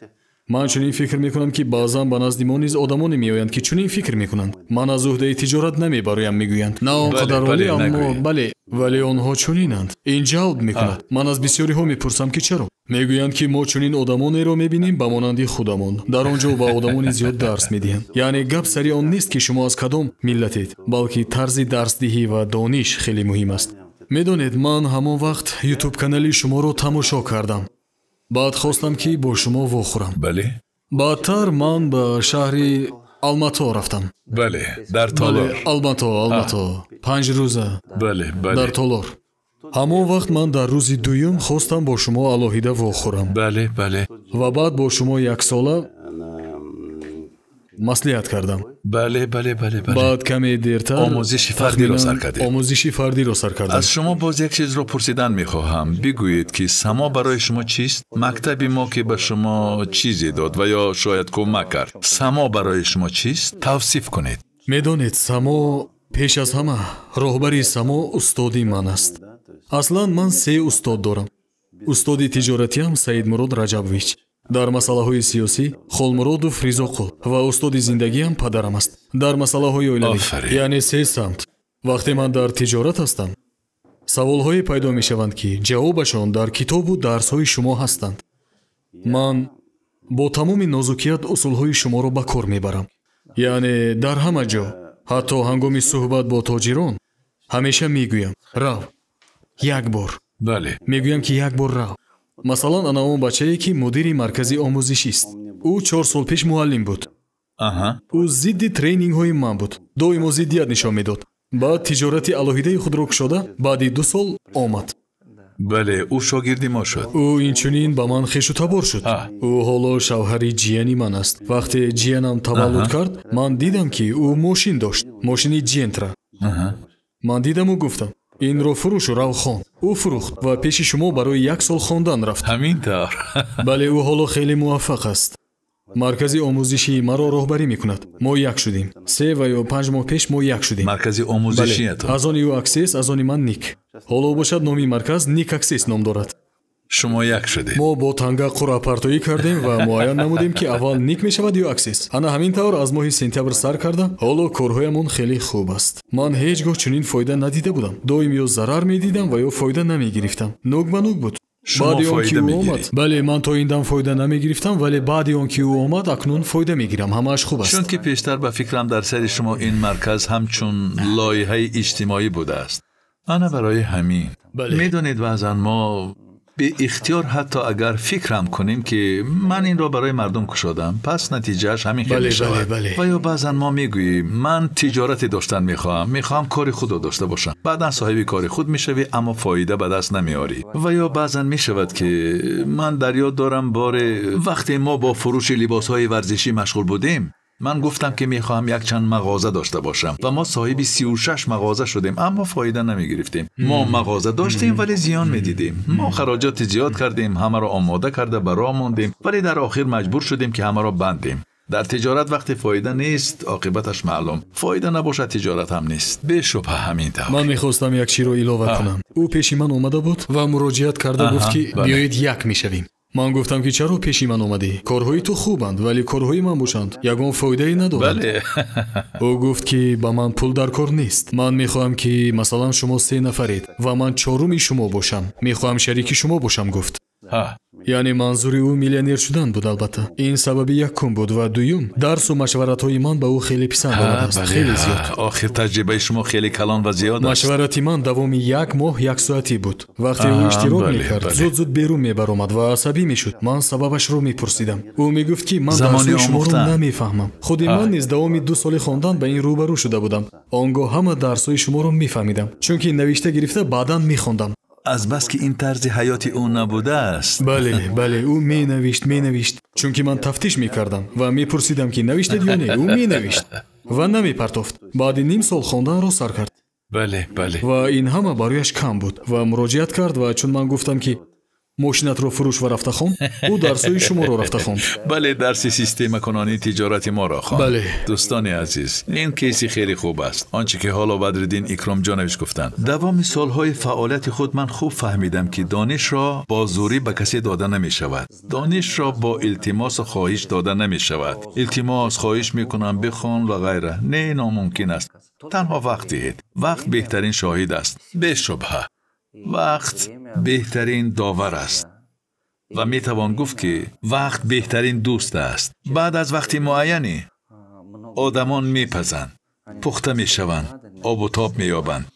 Ман чунин фикр мекунам ки баъзан ба назди мо низ одамоне меоянд ки чунин фикр мекунанд. Ман аз уҳдаи тиҷорат намебароям, мегӯянд. На он қадар олӣ, аммо бале, вале онҳо чунинанд. Ин ҷалб мекунад. Ман аз бисёриҳо мепурсам ки чаро. Мегӯянд, ки мо чунин одамонеро мебинем ба монанди худамон. Дар он ҷо ба одамони зиёд дарс медиҳанд. Яъне гап сари он нест, ки шумо аз кадом миллатед, балки тарзи дарсдиҳӣ ва дониш хеле муҳим аст. Медонед, ман ҳамон вақт ютуб-канали шуморо тамошо кардам. Баъд хостам, ки бо шумо вохӯрам. Бале. Баъдтар ман ба шаҳри Алмато рафтам. Бале, дар толор. Бале, Алмато, Алмато. 5 рӯза. Бале, бале. Дар толор. Ҳамон вақт ман дар рӯзи дуюм хостам бо шумо алоҳида вохӯрам. Бале, бале. Ва баъд бо шумо яксола маслиҳат кардам. Бале, бале, бале, бале. Баъд каме дертар омӯзиши фардиро сар кардед. Омӯзиши фардиро сар кардам. Аз шумо боз як чизро пурсидан мехоҳам. Бигӯед, ки Само барои шумо чист? Мактаби мо, ки ба шумо чизе дод ва ё шояд кӯмак кард. Само барои шумо чист? Тавсиф кунед. Медонед, Само пеш аз ҳама роҳбари Само устоди ман аст. Аслан ман 3 устод дорам. Устоди тиҷоратиам Саидмурод Раҷабович, дар масъалаҳои сиёсӣ Холмуродов Ризоқул ва устоди зиндагиам падарам аст дар масъалаҳои оилавӣ. Яъне 3 самт. Вақте ман дар тиҷорат ҳастам, саволҳое пайдо мешаванд, ки ҷавобашон дар китобу дарсҳои шумо ҳастанд. Ман бо тамоми нозукият усулҳои шуморо ба кор мебарам. Яъне дар ҳама ҷо, ҳатто ҳангоми суҳбат бо тоҷирон, ҳамеша мегӯям рав як бор. Бале. Мегӯям, ки як бор рав. Масалан, ана он бачае, ки мудири маркази омӯзишист. Ӯ 4 сол пеш муаллим буд. Ӯ зидди тренингҳои ман буд. Доимо зиддият нишон медод. Баъд тиҷорати алоҳидаи худро кушода, баъди 2 сол омад. Бале, ӯ шогирди мо шуд. Ӯ инчунин ба ман хешу табор шуд. Ӯ ҳоло шавҳари ҷияни ман аст. Вақте ҷиянам таваллуд кард, ман дидам, ки ӯ мошин дошт, мошини Ҷентра. Ман дидаму гуфтам: инро фурӯшу рав хон. Ӯ фурӯхт ва пеши шумо барои 1 сол хондан рафт. Ҳамин тавр. Бале, ӯ ҳоло хеле муваффақ аст. Маркази омӯзишии маро роҳбарӣ мекунад. Мо як шудем. 3 ва ё 5 моҳ пеш мо як шудем. Маркази омӯзишиятон. Аз они ӯ Аксес, аз они ман Ник. Ҳоло бошад номи марказ Ник Аксес ном дорад. Шумо як шудед. Мо бо танга қуръапартоӣ кардем ва муайян намудем, ки аввал Ник мешавад ё Аксес. Ана ҳамин тавр аз моҳи сентябр сар карда, ҳоло корҳоямон хеле хуб аст. Ман ҳеҷ гоҳ чунин фоида надида будам. Доим ё зарар медидам ва ё фоида намегирифтам. Нук ба нук буд. Шумо фоида мегиред. Бале, ман то ин дам фоида намегирифтам, вале баъди он ки ӯ омад, акнун фоида мегирам. Ҳамааш хуб аст. Чунки пештар ба фикрам дар сари шумо ин марказ ҳамчун лоиҳаи иҷтимоӣ будааст. Ана барои ҳамин. Медонед, баъзан мо беихтиёр ҳатто агар фикрам кунем, ки ман инро барои мардум кушодам, пас натиҷааш ҳамин хел мешавад. Ва ё баъзан мо мегӯем ман тиҷорате доштан мехоҳам, мехоҳам кори худро дошта бошам. Баъдан соҳиби кори худ мешавӣ, аммо фоида ба даст намеорӣ. Ва ё баъзан мешавад, ки ман дар ёд дорам боре вақте мо бо фурӯши либосҳои варзишӣ машғул будем, ман гуфтам, ки мехоҳам якчанд мағоза дошта бошам ва мо соҳиби 36 мағоза шудем, аммо фоида намегирифтем. Мо мағоза доштем, вале зиён медидем. Мо хароҷоти зиёд кардем, ҳамаро омода карда ба роҳ мондем, вале дар охир маҷбур шудем, ки ҳамаро бандем. Дар тиҷорат вақте фоида нест, оқибаташ маълум. Фоида набошад, тиҷорат ҳам нест. Бешубҳа ҳамин тавр. Ман мехостам як чиро илова кунам. Ӯ пеши ман омада буд ва муроҷиат карда гуфт, ки биёед як мешавем. Ман гуфтам, ки чаро пеши ман омадӣ? Корҳои ту хубанд, вале корҳои ман бошанд ягон фоидае надоранд. Бале. Ӯ гуфт, ки ба ман пул дар кор нест. Ман мехоҳам, ки масалан шумо 3 нафаред ва ман 4-уми шумо бошам. Мехоҳам шарики шумо бошам, гуфт. Яъне манзури ӯ миллионер шудан буд, албатта. Ин сабаби якум буд ва дуюм, дарсу машваратҳои ман ба ӯ хеле писанд омадааст. Хеле зиёд. Охир таҷрибаи шумо хеле калон ва зиёд аст. Машварати ман давоми 1 моҳ 1 соатӣ буд. Вақте ӯ иштирок мекард, зуд-зуд берун мебаромад ва асабӣ мешуд. Ман сабабашро мепурсидам. Ӯ мегуфт, ки ман дарсҳои шуморо намефаҳмам. Худи ман низ давоми 2 соли хондан ба ин рӯбарӯ шуда будам. Он гоҳ ҳама дарсҳои шуморо мефаҳмидам, чунки навишта гирифта баъдан мехондам. Аз бас ки ин тарзи ҳаёти ӯ набудааст. Бале, бале, ӯ менавишт, менавишт. Чунки ман тафтиш мекардам ва мепурсидам, ки навиштед ё не. Ӯ менавишт ва намепартофт. Баъди ним сол хонданро сар кард. Бале, бале. Ва ин ҳама барояш кам буд ва муроҷиат кард ва чун ман гуфтам, ки мошинатро фурӯш ва рафта хон, ӯ дарсҳои шуморо рафта хонд. Бале, дарси системакунонии тиҷорати моро хонд. Бале. Дӯстони азиз, ин кейси хеле хуб аст. Он чӣ ки ҳоло Бадриддин Икромҷонович гуфтанд. Давоми солҳои фаъолияти худ ман хуб фаҳмидам, ки донишро бо зӯрӣ ба касе дода намешавад. Донишро бо илтимосу хоҳиш дода намешавад. Илтимос, хоҳиш мекунам, бихон ва ғайра. Не, номумкин аст. Танҳо вақт диҳед. Вақт беҳтарин шоҳид аст. Бешубҳа. Вақт беҳтарин довар аст. Ва метавон гуфт, ки вақт беҳтарин дӯст аст. Баъд аз вақти муайяне одамон мепазанд, пухта мешаванд, обу тоб меёбанд.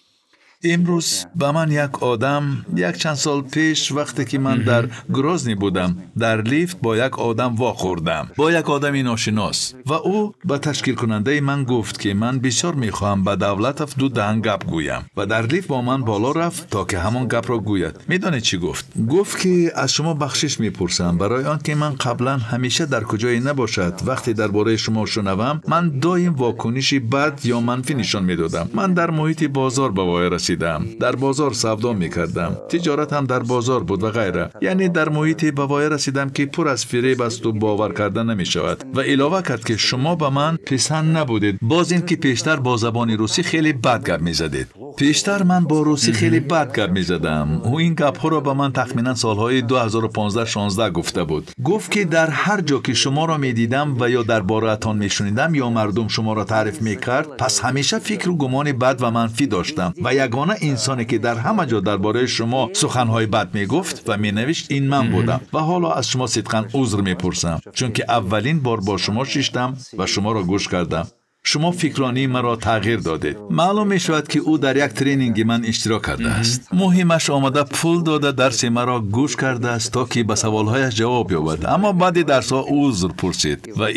Имрӯз ба ман як одам якчанд сол пеш, вақте ки ман дар Грозний будам, дар лифт бо як одам вохӯрдам, бо як одами ношинос, ва ӯ ба ташкилкунандаи ман гуфт, ки ман бисёр мехоҳам ба Давлатов ду даҳан гап гӯям, ва дар лифт бо ман боло рафт, то ки ҳамон гапро гӯяд. Медонед чӣ гуфт? Гуфт, ки аз шумо бахшиш мепурсам барои он ки ман қаблан ҳамеша дар куҷое набошад, вақте дар бораи шумо шунавам, ман доим вокуниши бад ё манфӣ нишон медодам. Ман дар муҳити бозор ба воя расидам, дар бозор савдо мекардам, тиҷоратам дар бозор буд ва ғайра. Яъне дар муҳите ба воя расидам, ки пур аз фиреб асту бовар карда намешавад. Ва илова кард, ки шумо ба ман писанд набудед, боз ин ки пештар бо забони русӣ хеле бад гап мезадед. Пештар ман бо русӣ хеле бад гап мезадам. Ӯ ин гапҳоро ба ман тахминан солҳои 2015-16 гуфта буд. Гуфт, ки дар ҳар ҷо ки шуморо медидам ва ё дар бораатон мешунидам ё мардум шуморо таъриф мекард, пас ҳамеша фикру гумони бад ва манфӣ доштам ва ягона инсоне ки дар ҳама ҷо дар бораи шумо суханҳои бад мегуфт ва менавишт, ин ман будам. Ва ҳоло аз шумо сидқан узр мепурсам, чунки аввалин бор бо шумо шиштам ва шуморо гӯш кардам. Шумо фикронии маро тағйир додед. Маълум мешавад, ки ӯ дар як тренинги ман иштирок кардааст. Муҳимаш омада пул дода дарси маро гӯш кардааст, то ки ба саволҳояш ҷавоб ёбад. Аммо баъди дарсҳо узр пурсид. Ва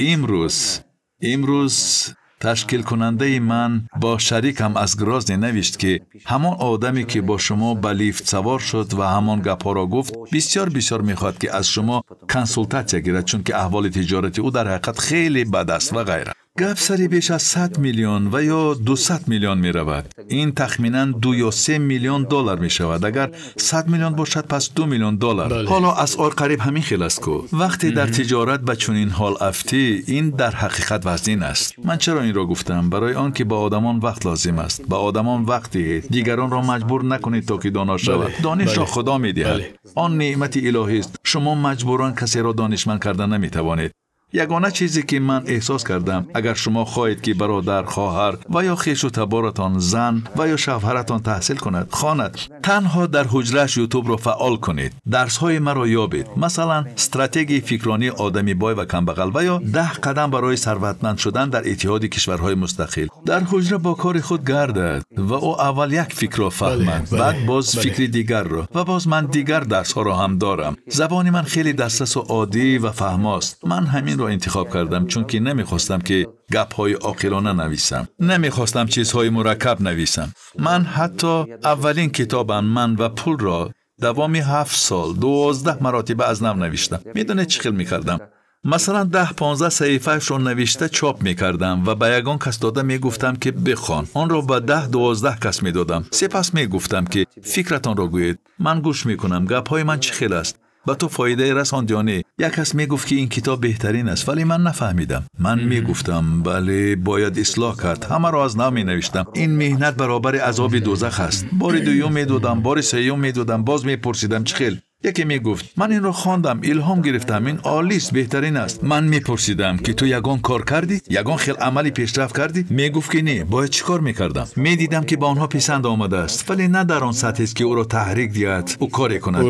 имрӯз ташкилкунандаи ман бо шарикам аз Грозний навишт, ки ҳамон одаме, ки бо шумо ба лифт савор шуд ва ҳамон гапҳоро гуфт, бисёр бисёр мехоҳад, ки аз шумо консултатсия гирад, чунки аҳволи тиҷорати ӯ дар ҳақиқат хеле бад аст ва ғайра. Гап сари беш аз 100 миллион ва ё 200 миллион меравад. Ин тахминан 2 ё 3 миллион доллар мешавад. Агар 100 миллион бошад, пас 2 миллион доллар. Ҳоло асъор қариб ҳамин хел аст ку. Вақте дар тиҷорат ба чунин ҳол афтӣ, ин дар ҳақиқат вазнин аст. Ман чаро инро гуфтам? Барои он ки ба одамон вақт лозим аст. Ба одамон вақт диҳед. Дигаронро маҷбур накунед, то ки доно шавад. Донишро Худо медиҳад. Он неъмати илоҳист. Шумо маҷбуран касеро донишманд карда наметавонед. Ягона чизе ки ман эҳсос кардам, агар шумо хоҳед, ки бародар, хоҳар ва ё хешу таборатон, зан ва ё шавҳаратон таҳсил кунад, хонад, танҳо дар ҳуҷрааш ютубро фаъол кунед, дарсҳои маро ёбед. Масалан, стратегияи фикронии одами бой ва камбағал ва ё 10 қадам барои сарватманд шудан дар иттиҳоди кишварҳои мустақил. Дар ҳуҷра бо кори худ гардад ва ӯ аввал як фикрро фаҳмад, баъд боз фикри дигарро, ва боз ман дигар дарсҳоро ҳам дорам. Забони ман хеле дастрасу оддӣ ва фаҳмост. Ман ҳамин ро интихоб кардам, чунки намехостам, ки гапҳои оқилона нависам, намехостам чизҳои мураккаб нависам. Ман ҳатто аввалин китобам «Ман ва пулро» давоми 7 сол 12 маротиба аз нав навиштам. Медонед чӣ хел мекардам? Масалан, 10-15 саҳифаашро навишта чоп мекардам ва ба ягон кас дода мегуфтам, ки бихон. Онро ба 10-12 кас медодам. Сипас мегуфтам, ки фикратонро гӯед, ман гӯш мекунам, гапҳои ман чӣ хел аст, ба ту фоидае расонд ё не. Як кас мегуфт, ки ин китоб беҳтарин аст, вале ман нафаҳмидам. Ман мегуфтам, бале, бояд ислоҳ кард. Ҳамаро аз нав менавиштам. Ин меҳнат баробари азоби дӯзах аст. Бори дуюм медодам, бори сеюм медодам, боз мепурсидам чӣ хел. Яке мегуфт, ман инро хондам, илҳом гирифтам, ин олист, беҳтарин аст. Ман мепурсидам, ки ту ягон кор кардӣ, ягон хел амали пешрафт кардӣ? Мегуфт, ки не. Бояд чӣ кор мекардам? Медидам, ки ба онҳо писанд омадааст, вале на дар он сатҳест, ки ӯро таҳрик диҳад, ӯ коре кунад.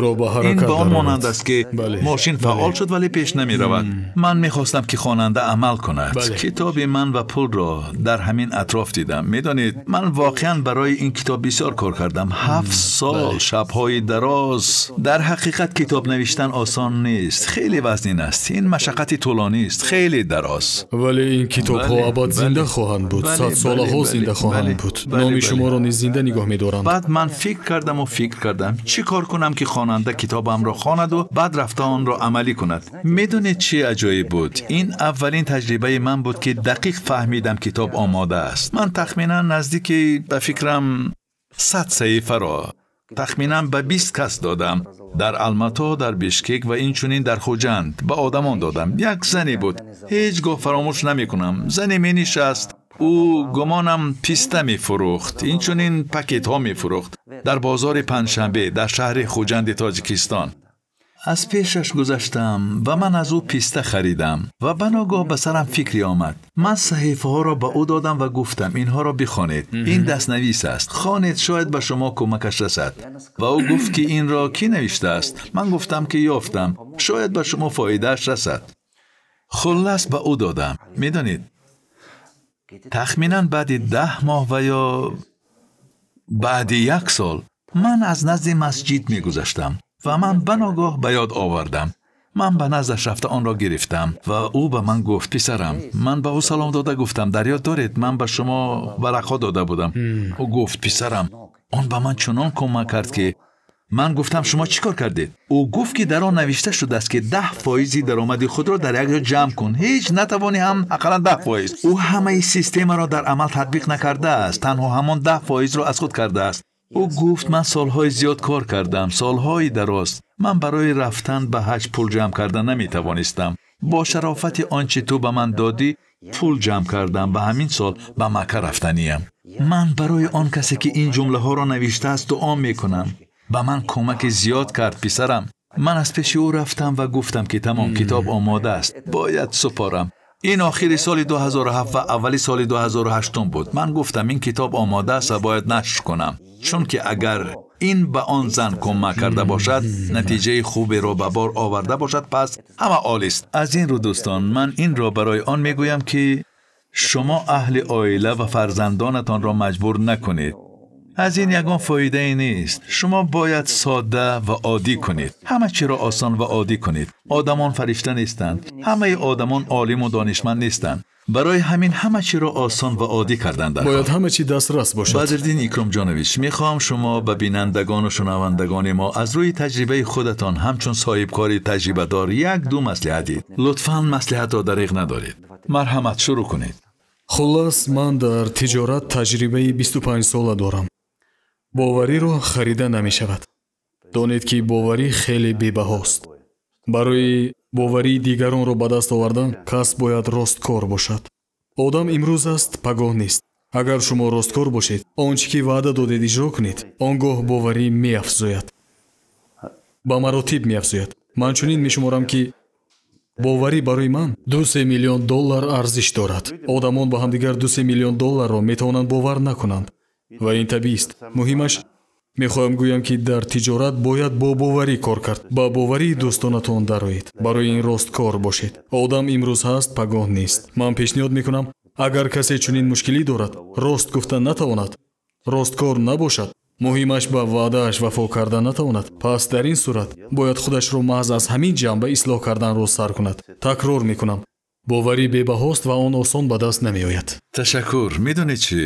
Ин ба он монанд аст, ки мошин фаъол шуд, вале пеш намеравад. Ман мехостам, ки хонанда амал кунад. Китоби «Ман ва пулро» дар ҳамин атроф дидам. Медонед, ман воқеан барои ин китоб бисёр кор кардам. 7 сол, шабҳои дароз. Дар ҳақиқат китоб навиштан осон нест, хеле вазнин аст. Ин машаққати тӯлонист, хеле дароз. Вале ин китобҳо абад зинда хоҳанд буд, садсолаҳо зинда хоҳанд буд. Номи шуморо низ зинда нигоҳ медоранд. Баъд ман фикр кардаму фикр кардам, чӣ кор кунам, ки хонанда китобамро хонаду баъд рафта онро амалӣ кунад. Медонед чӣ аҷоиб буд? Ин аввалин таҷрибаи ман буд, ки дақиқ фаҳмидам китоб омода аст. Ман тахминан наздики, ба фикрам, 100 саҳифаро тахминан ба 20 кас додам. Дар Алмато, дар Бишкек ва инчунин дар Хуҷанд ба одамон додам. Як зане буд, ҳеҷ гоҳ фаромӯш намекунам. Зане менишаст, ӯ гумонам писта мефурӯхт, инчунин пакетҳо мефурӯхт дар бозори Панҷшанбе дар шаҳри Хуҷанди Тоҷикистон. Аз пешаш гузаштам ва ман аз ӯ писта харидам ва баногоҳ ба сарам фикре омад. Ман саҳифаҳоро ба ӯ додам ва гуфтам инҳоро бихонед. Ин дастнавис аст. Хонед, шояд ба шумо кӯмакаш расад. Ва ӯ гуфт ки инро кӣ навиштааст? Ман гуфтам ки ёфтам. Шояд ба шумо фоидааш расад. Хуллас ба ӯ додам. Медонед, тахминан баъди 10 моҳ ва ё баъди 1 сол ман аз назди масҷид мегузаштам ва ман баногоҳ ба ёд овардам. Ман ба наздаш рафта онро гирифтам ва ӯ ба ман гуфт писарам. Ман ба ӯ салом дода гуфтам дар ёд доред ман ба шумо варақҳо дода будам. Ӯ гуфт писарам, он ба ман чунон кӯмак кард ки ман гуфтам шумо чӣ кор кардед? Ӯ гуфт ки дар он навишта шудааст ки 10% даромади худро дар як ҷо ҷамъ кун. Ҳеҷ натавонӣ ҳам ақаллан 10%. Ӯ ҳамаи системаро дар амал татбиқ накардааст, танҳо ҳамон 10%-ро аз худ кардааст. Ӯ гуфт ман солҳои зиёд кор кардам, солҳои дароз. Ман барои рафтан ба ҳаҷ пул ҷамъ карда наметавонистам. Бо шарофати он чи ту ба ман додӣ пул ҷамъ кардам ва ҳамин сол ба Макка рафтаниям. Ман барои он касе ки ин ҷумлаҳоро навиштааст дуо мекунам. Ба ман кӯмаки зиёд кард писарам. Ман аз пеши ӯ рафтам ва гуфтам ки тамом, китоб омода аст, бояд супорам. Ин охири соли 2007 ва аввали соли 2008 буд. Ман гуфтам ин китоб омода аст ва бояд нашр кунам, чунки агар ин ба он зан кӯмак карда бошад, натиҷаи хуберо ба бор оварда бошад, пас ҳама олист. Аз ин рӯ дӯстон, ман инро барои он мегӯям ки шумо аҳли оила ва фарзандонатонро маҷбур накунед. Аз ин ягон фоидае нест. Шумо бояд содда ва оддӣ кунед. Ҳама чиро осон ва оддӣ кунед. Одамон фаришта нестанд. Ҳамаи одамон олиму донишманд нестанд. Барои ҳамин ҳама чиро осон ва оддӣ кардан дар бояд ҳама чи дастрас бошад. Бадриддин Икромҷонович, мехоҳам шумо ба бинандагону шунавандагони мо аз рӯи таҷрибаи худатон ҳамчун соҳибкори таҷрибадор як-ду маслиҳат диҳед. Лутфан маслиҳатро дариғ надоред. Марҳамат, шурӯъ кунед. Хуллас, ман дар тиҷорат таҷрибаи 25 сола дорам. Бовариро харида намешавад. Донед ки боварӣ хеле бебаҳост. Барои боварии дигаронро ба даст овардан кас бояд росткор бошад. Одам имрӯз аст, пагоҳ нест. Агар шумо росткор бошед, он чӣ ки ваъда додед иҷро кунед, он гоҳ боварӣ меафзояд. Ба маротиб меафзояд. Ман чунин мешуморам ки боварӣ барои ман 2-3 миллион доллар арзиш дорад. Одамон ба ҳамдигар 2-3 миллион долларро метавонанд бовар накунанд. Ва ин табиист. Муҳимаш, мехоҳам гӯям ки дар тиҷорат бояд бо боварӣ кор кард. Ба боварии дӯстонатон дароед. Барои ин росткор бошед. Одам имрӯз ҳаст, пагоҳ нест. Ман пешниҳод мекунам, агар касе чунин мушкилӣ дорад, рост гуфта натавонад, росткор набошад, муҳимаш ба ваъдааш вафо карда натавонад, пас дар ин сурат бояд худашро маҳз аз ҳамин ҷанба ислоҳ карданро сар кунад. Такрор мекунам, боварӣ бебаҳост ва он осон ба даст намеояд. Ташаккур. Медонед чӣ?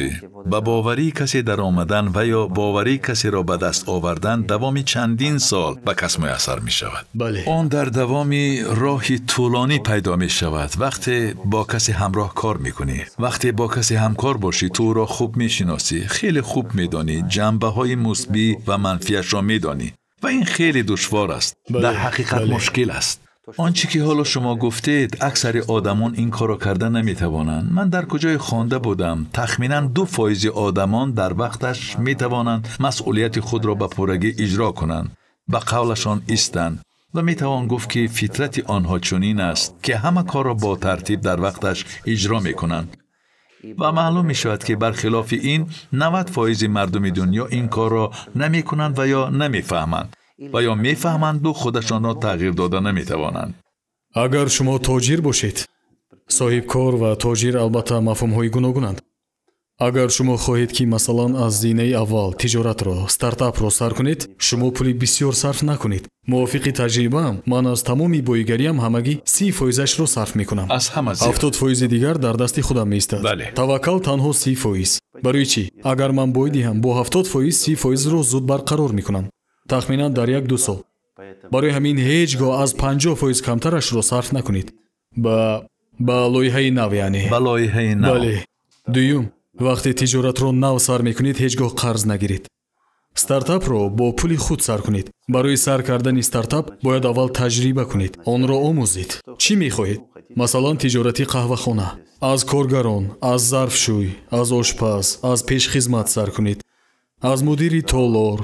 Ба боварии касе даромадан ва ё боварии касеро ба даст овардан давоми чандин сол ба кас муяссар мешавад. Бале. Он дар давоми роҳи тӯлонӣ пайдо мешавад. Вақте бо касе ҳамроҳ кор мекунӣ, вақте бо касе ҳамкор бошӣ, ту ӯро хуб мешиносӣ, хеле хуб медонӣ, ҷанбаҳои мусбӣ ва манфиашро медонӣ ва ин хеле душвор аст. Дар ҳақиқат мушкил аст. Он чӣ ки ҳоло шумо гуфтед, аксари одамон ин корро карда наметавонанд. Ман дар куҷое хонда будам, тахминан 2% одамон дар вақташ метавонанд масъулияти худро ба пуррагӣ иҷро кунанд, ба қавлашон истанд ва метавон гуфт ки фитрати онҳо чунин аст ки ҳама корро бо тартиб дар вақташ иҷро мекунанд. Ва маълум мешавад ки бархилофи ин 90% мардуми дунё ин корро намекунанд ва ё намефаҳманд ва ё мефаҳманду худашонро тағйир дода наметавонанд. Агар шумо тоҷир бошед, соҳибкор ва тоҷир албатта мафҳумҳои гуногунанд. Агар шумо хоҳед ки масалан аз зинаи аввал тиҷоратро, стартапро сар кунед, шумо пули бисёр сарф накунед. Мувофиқи таҷрибаам, ман аз тамоми боигариам ҳамагӣ 30%-ашро сарф мекунам. Аз ҳама зиёд. 70% дигар дар дасти худам меистад. Бале. Таваккал танҳо 30%. Барои чӣ? Агар ман бой диҳам, бо 70% 30%-ро зуд барқарор мекунам. Тахминан дар 1-2 сол. Барои ҳамин ҳеҷ гоҳ аз 50% камтарашро сарф накунед. Ба лоиҳаи нав, яъне. Ба лоиҳаи нав. Бале. Дуюм, вақте тиҷоратро нав сар мекунед, ҳеҷ гоҳ қарз нагиред. Стартапро бо пули худ сар кунед. Барои сар кардани стартап бояд аввал таҷриба кунед, онро омӯзед. Чӣ мехоҳед? Масалан, тиҷорати қаҳвахона. Аз коргарон, аз зарфшӯй, аз ошпаз, аз пешхизмат сар кунед, аз мудири толор,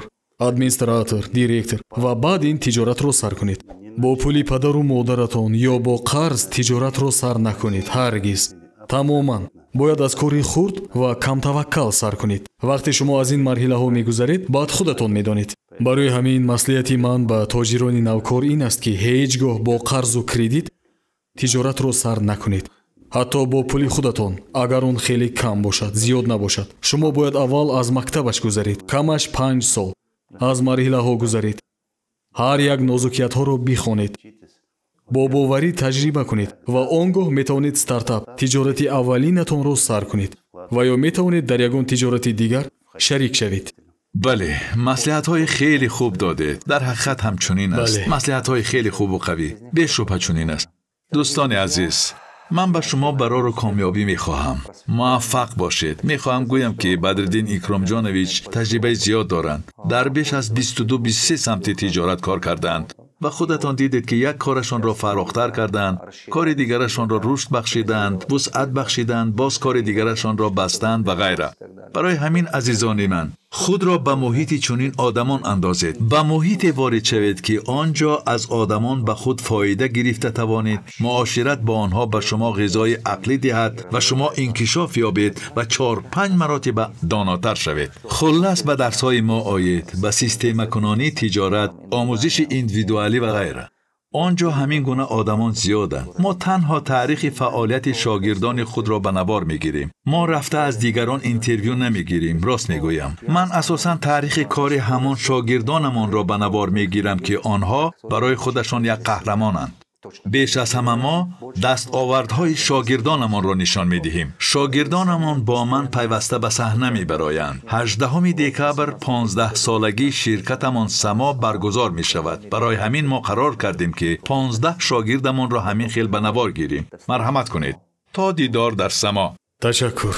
администратор, директор ва баъд ин тиҷоратро сар кунед. Бо пули падару модаратон ё бо қарз тиҷоратро сар накунед ҳаргиз. Тамоман бояд аз кори хурд ва камтаваккал сар кунед. Вақте шумо аз ин марҳилаҳо мегузаред, баъд худатон медонед. Барои ҳамин маслиҳати ман ба тоҷирони навкор ин аст, ки ҳеҷ гоҳ бо қарзу кредит тиҷоратро сар накунед. Ҳатто бо пули худатон, агар он хеле кам бошад, зиёд набошад. Шумо бояд аввал аз мактабаш гузаред, камаш 5 сол аз марҳилаҳо гузаред. Ҳар як нозукиятҳоро бихонед, бо боварӣ таҷриба кунед ва он гоҳ метавонед стартап, тиҷорати аввалинатонро сар кунед ва ё метавонед дар ягон тиҷорати дигар шарик шавед. Бале, маслиҳатҳои хеле хуб додед. Дар ҳақиқат ҳамчунин аст. Маслиҳатҳои хеле хубу қавӣ, бешубҳа чунин аст. Дӯстони азиз, ман ба шумо барору комёбӣ мехоҳам. Муваффақ бошед. Мехоҳам гӯям, ки Бадриддин Икромҷонович таҷрибаи зиёд доранд. Дар беш аз 22-23 самти тиҷорат кор кардаанд ва худатон дидед, ки як корашонро фарохтар карданд, кори дигарашонро рушд бахшиданд, вусъат бахшиданд, боз кори дигарашонро бастанд ва ғайра. Барои ҳамин, азизони ман, худро ба муҳити чунин одамон андозед. Ба муҳите ворид шавед, ки он ҷо аз одамон ба худ фоида гирифта тавонед, муошират бо онҳо ба шумо ғизои ақлӣ диҳад ва шумо инкишоф ёбед ва 4-5 маротиба донотар шавед. Хуллас, ба дарсҳои мо оед, ба системакунонии тиҷорат, омӯзиши индивидуалӣ ва ғайра. Он ҷо ҳамин гуна одамон зиёданд. Мо танҳо таърихи фаъолияти шогирдони худро ба навор мегирем. Мо рафта аз дигарон интервю намегирем, рост мегӯям. Ман асосан таърихи кори ҳамон шогирдонамонро ба навор мегирам, ки онҳо барои худашон як қаҳрамонанд. Беш аз ҳама мо дастовардҳои шогирдонамонро нишон медиҳем. Шогирдонамон бо ман пайваста ба саҳна мебароянд. 18 декабр 15-солагии ширкатамон Само баргузор мешавад. Барои ҳамин мо қарор кардем, ки 15 шогирдамонро ҳамин хел ба навор гирем. Марҳамат кунед. То дидор дар Само. Ташаккур.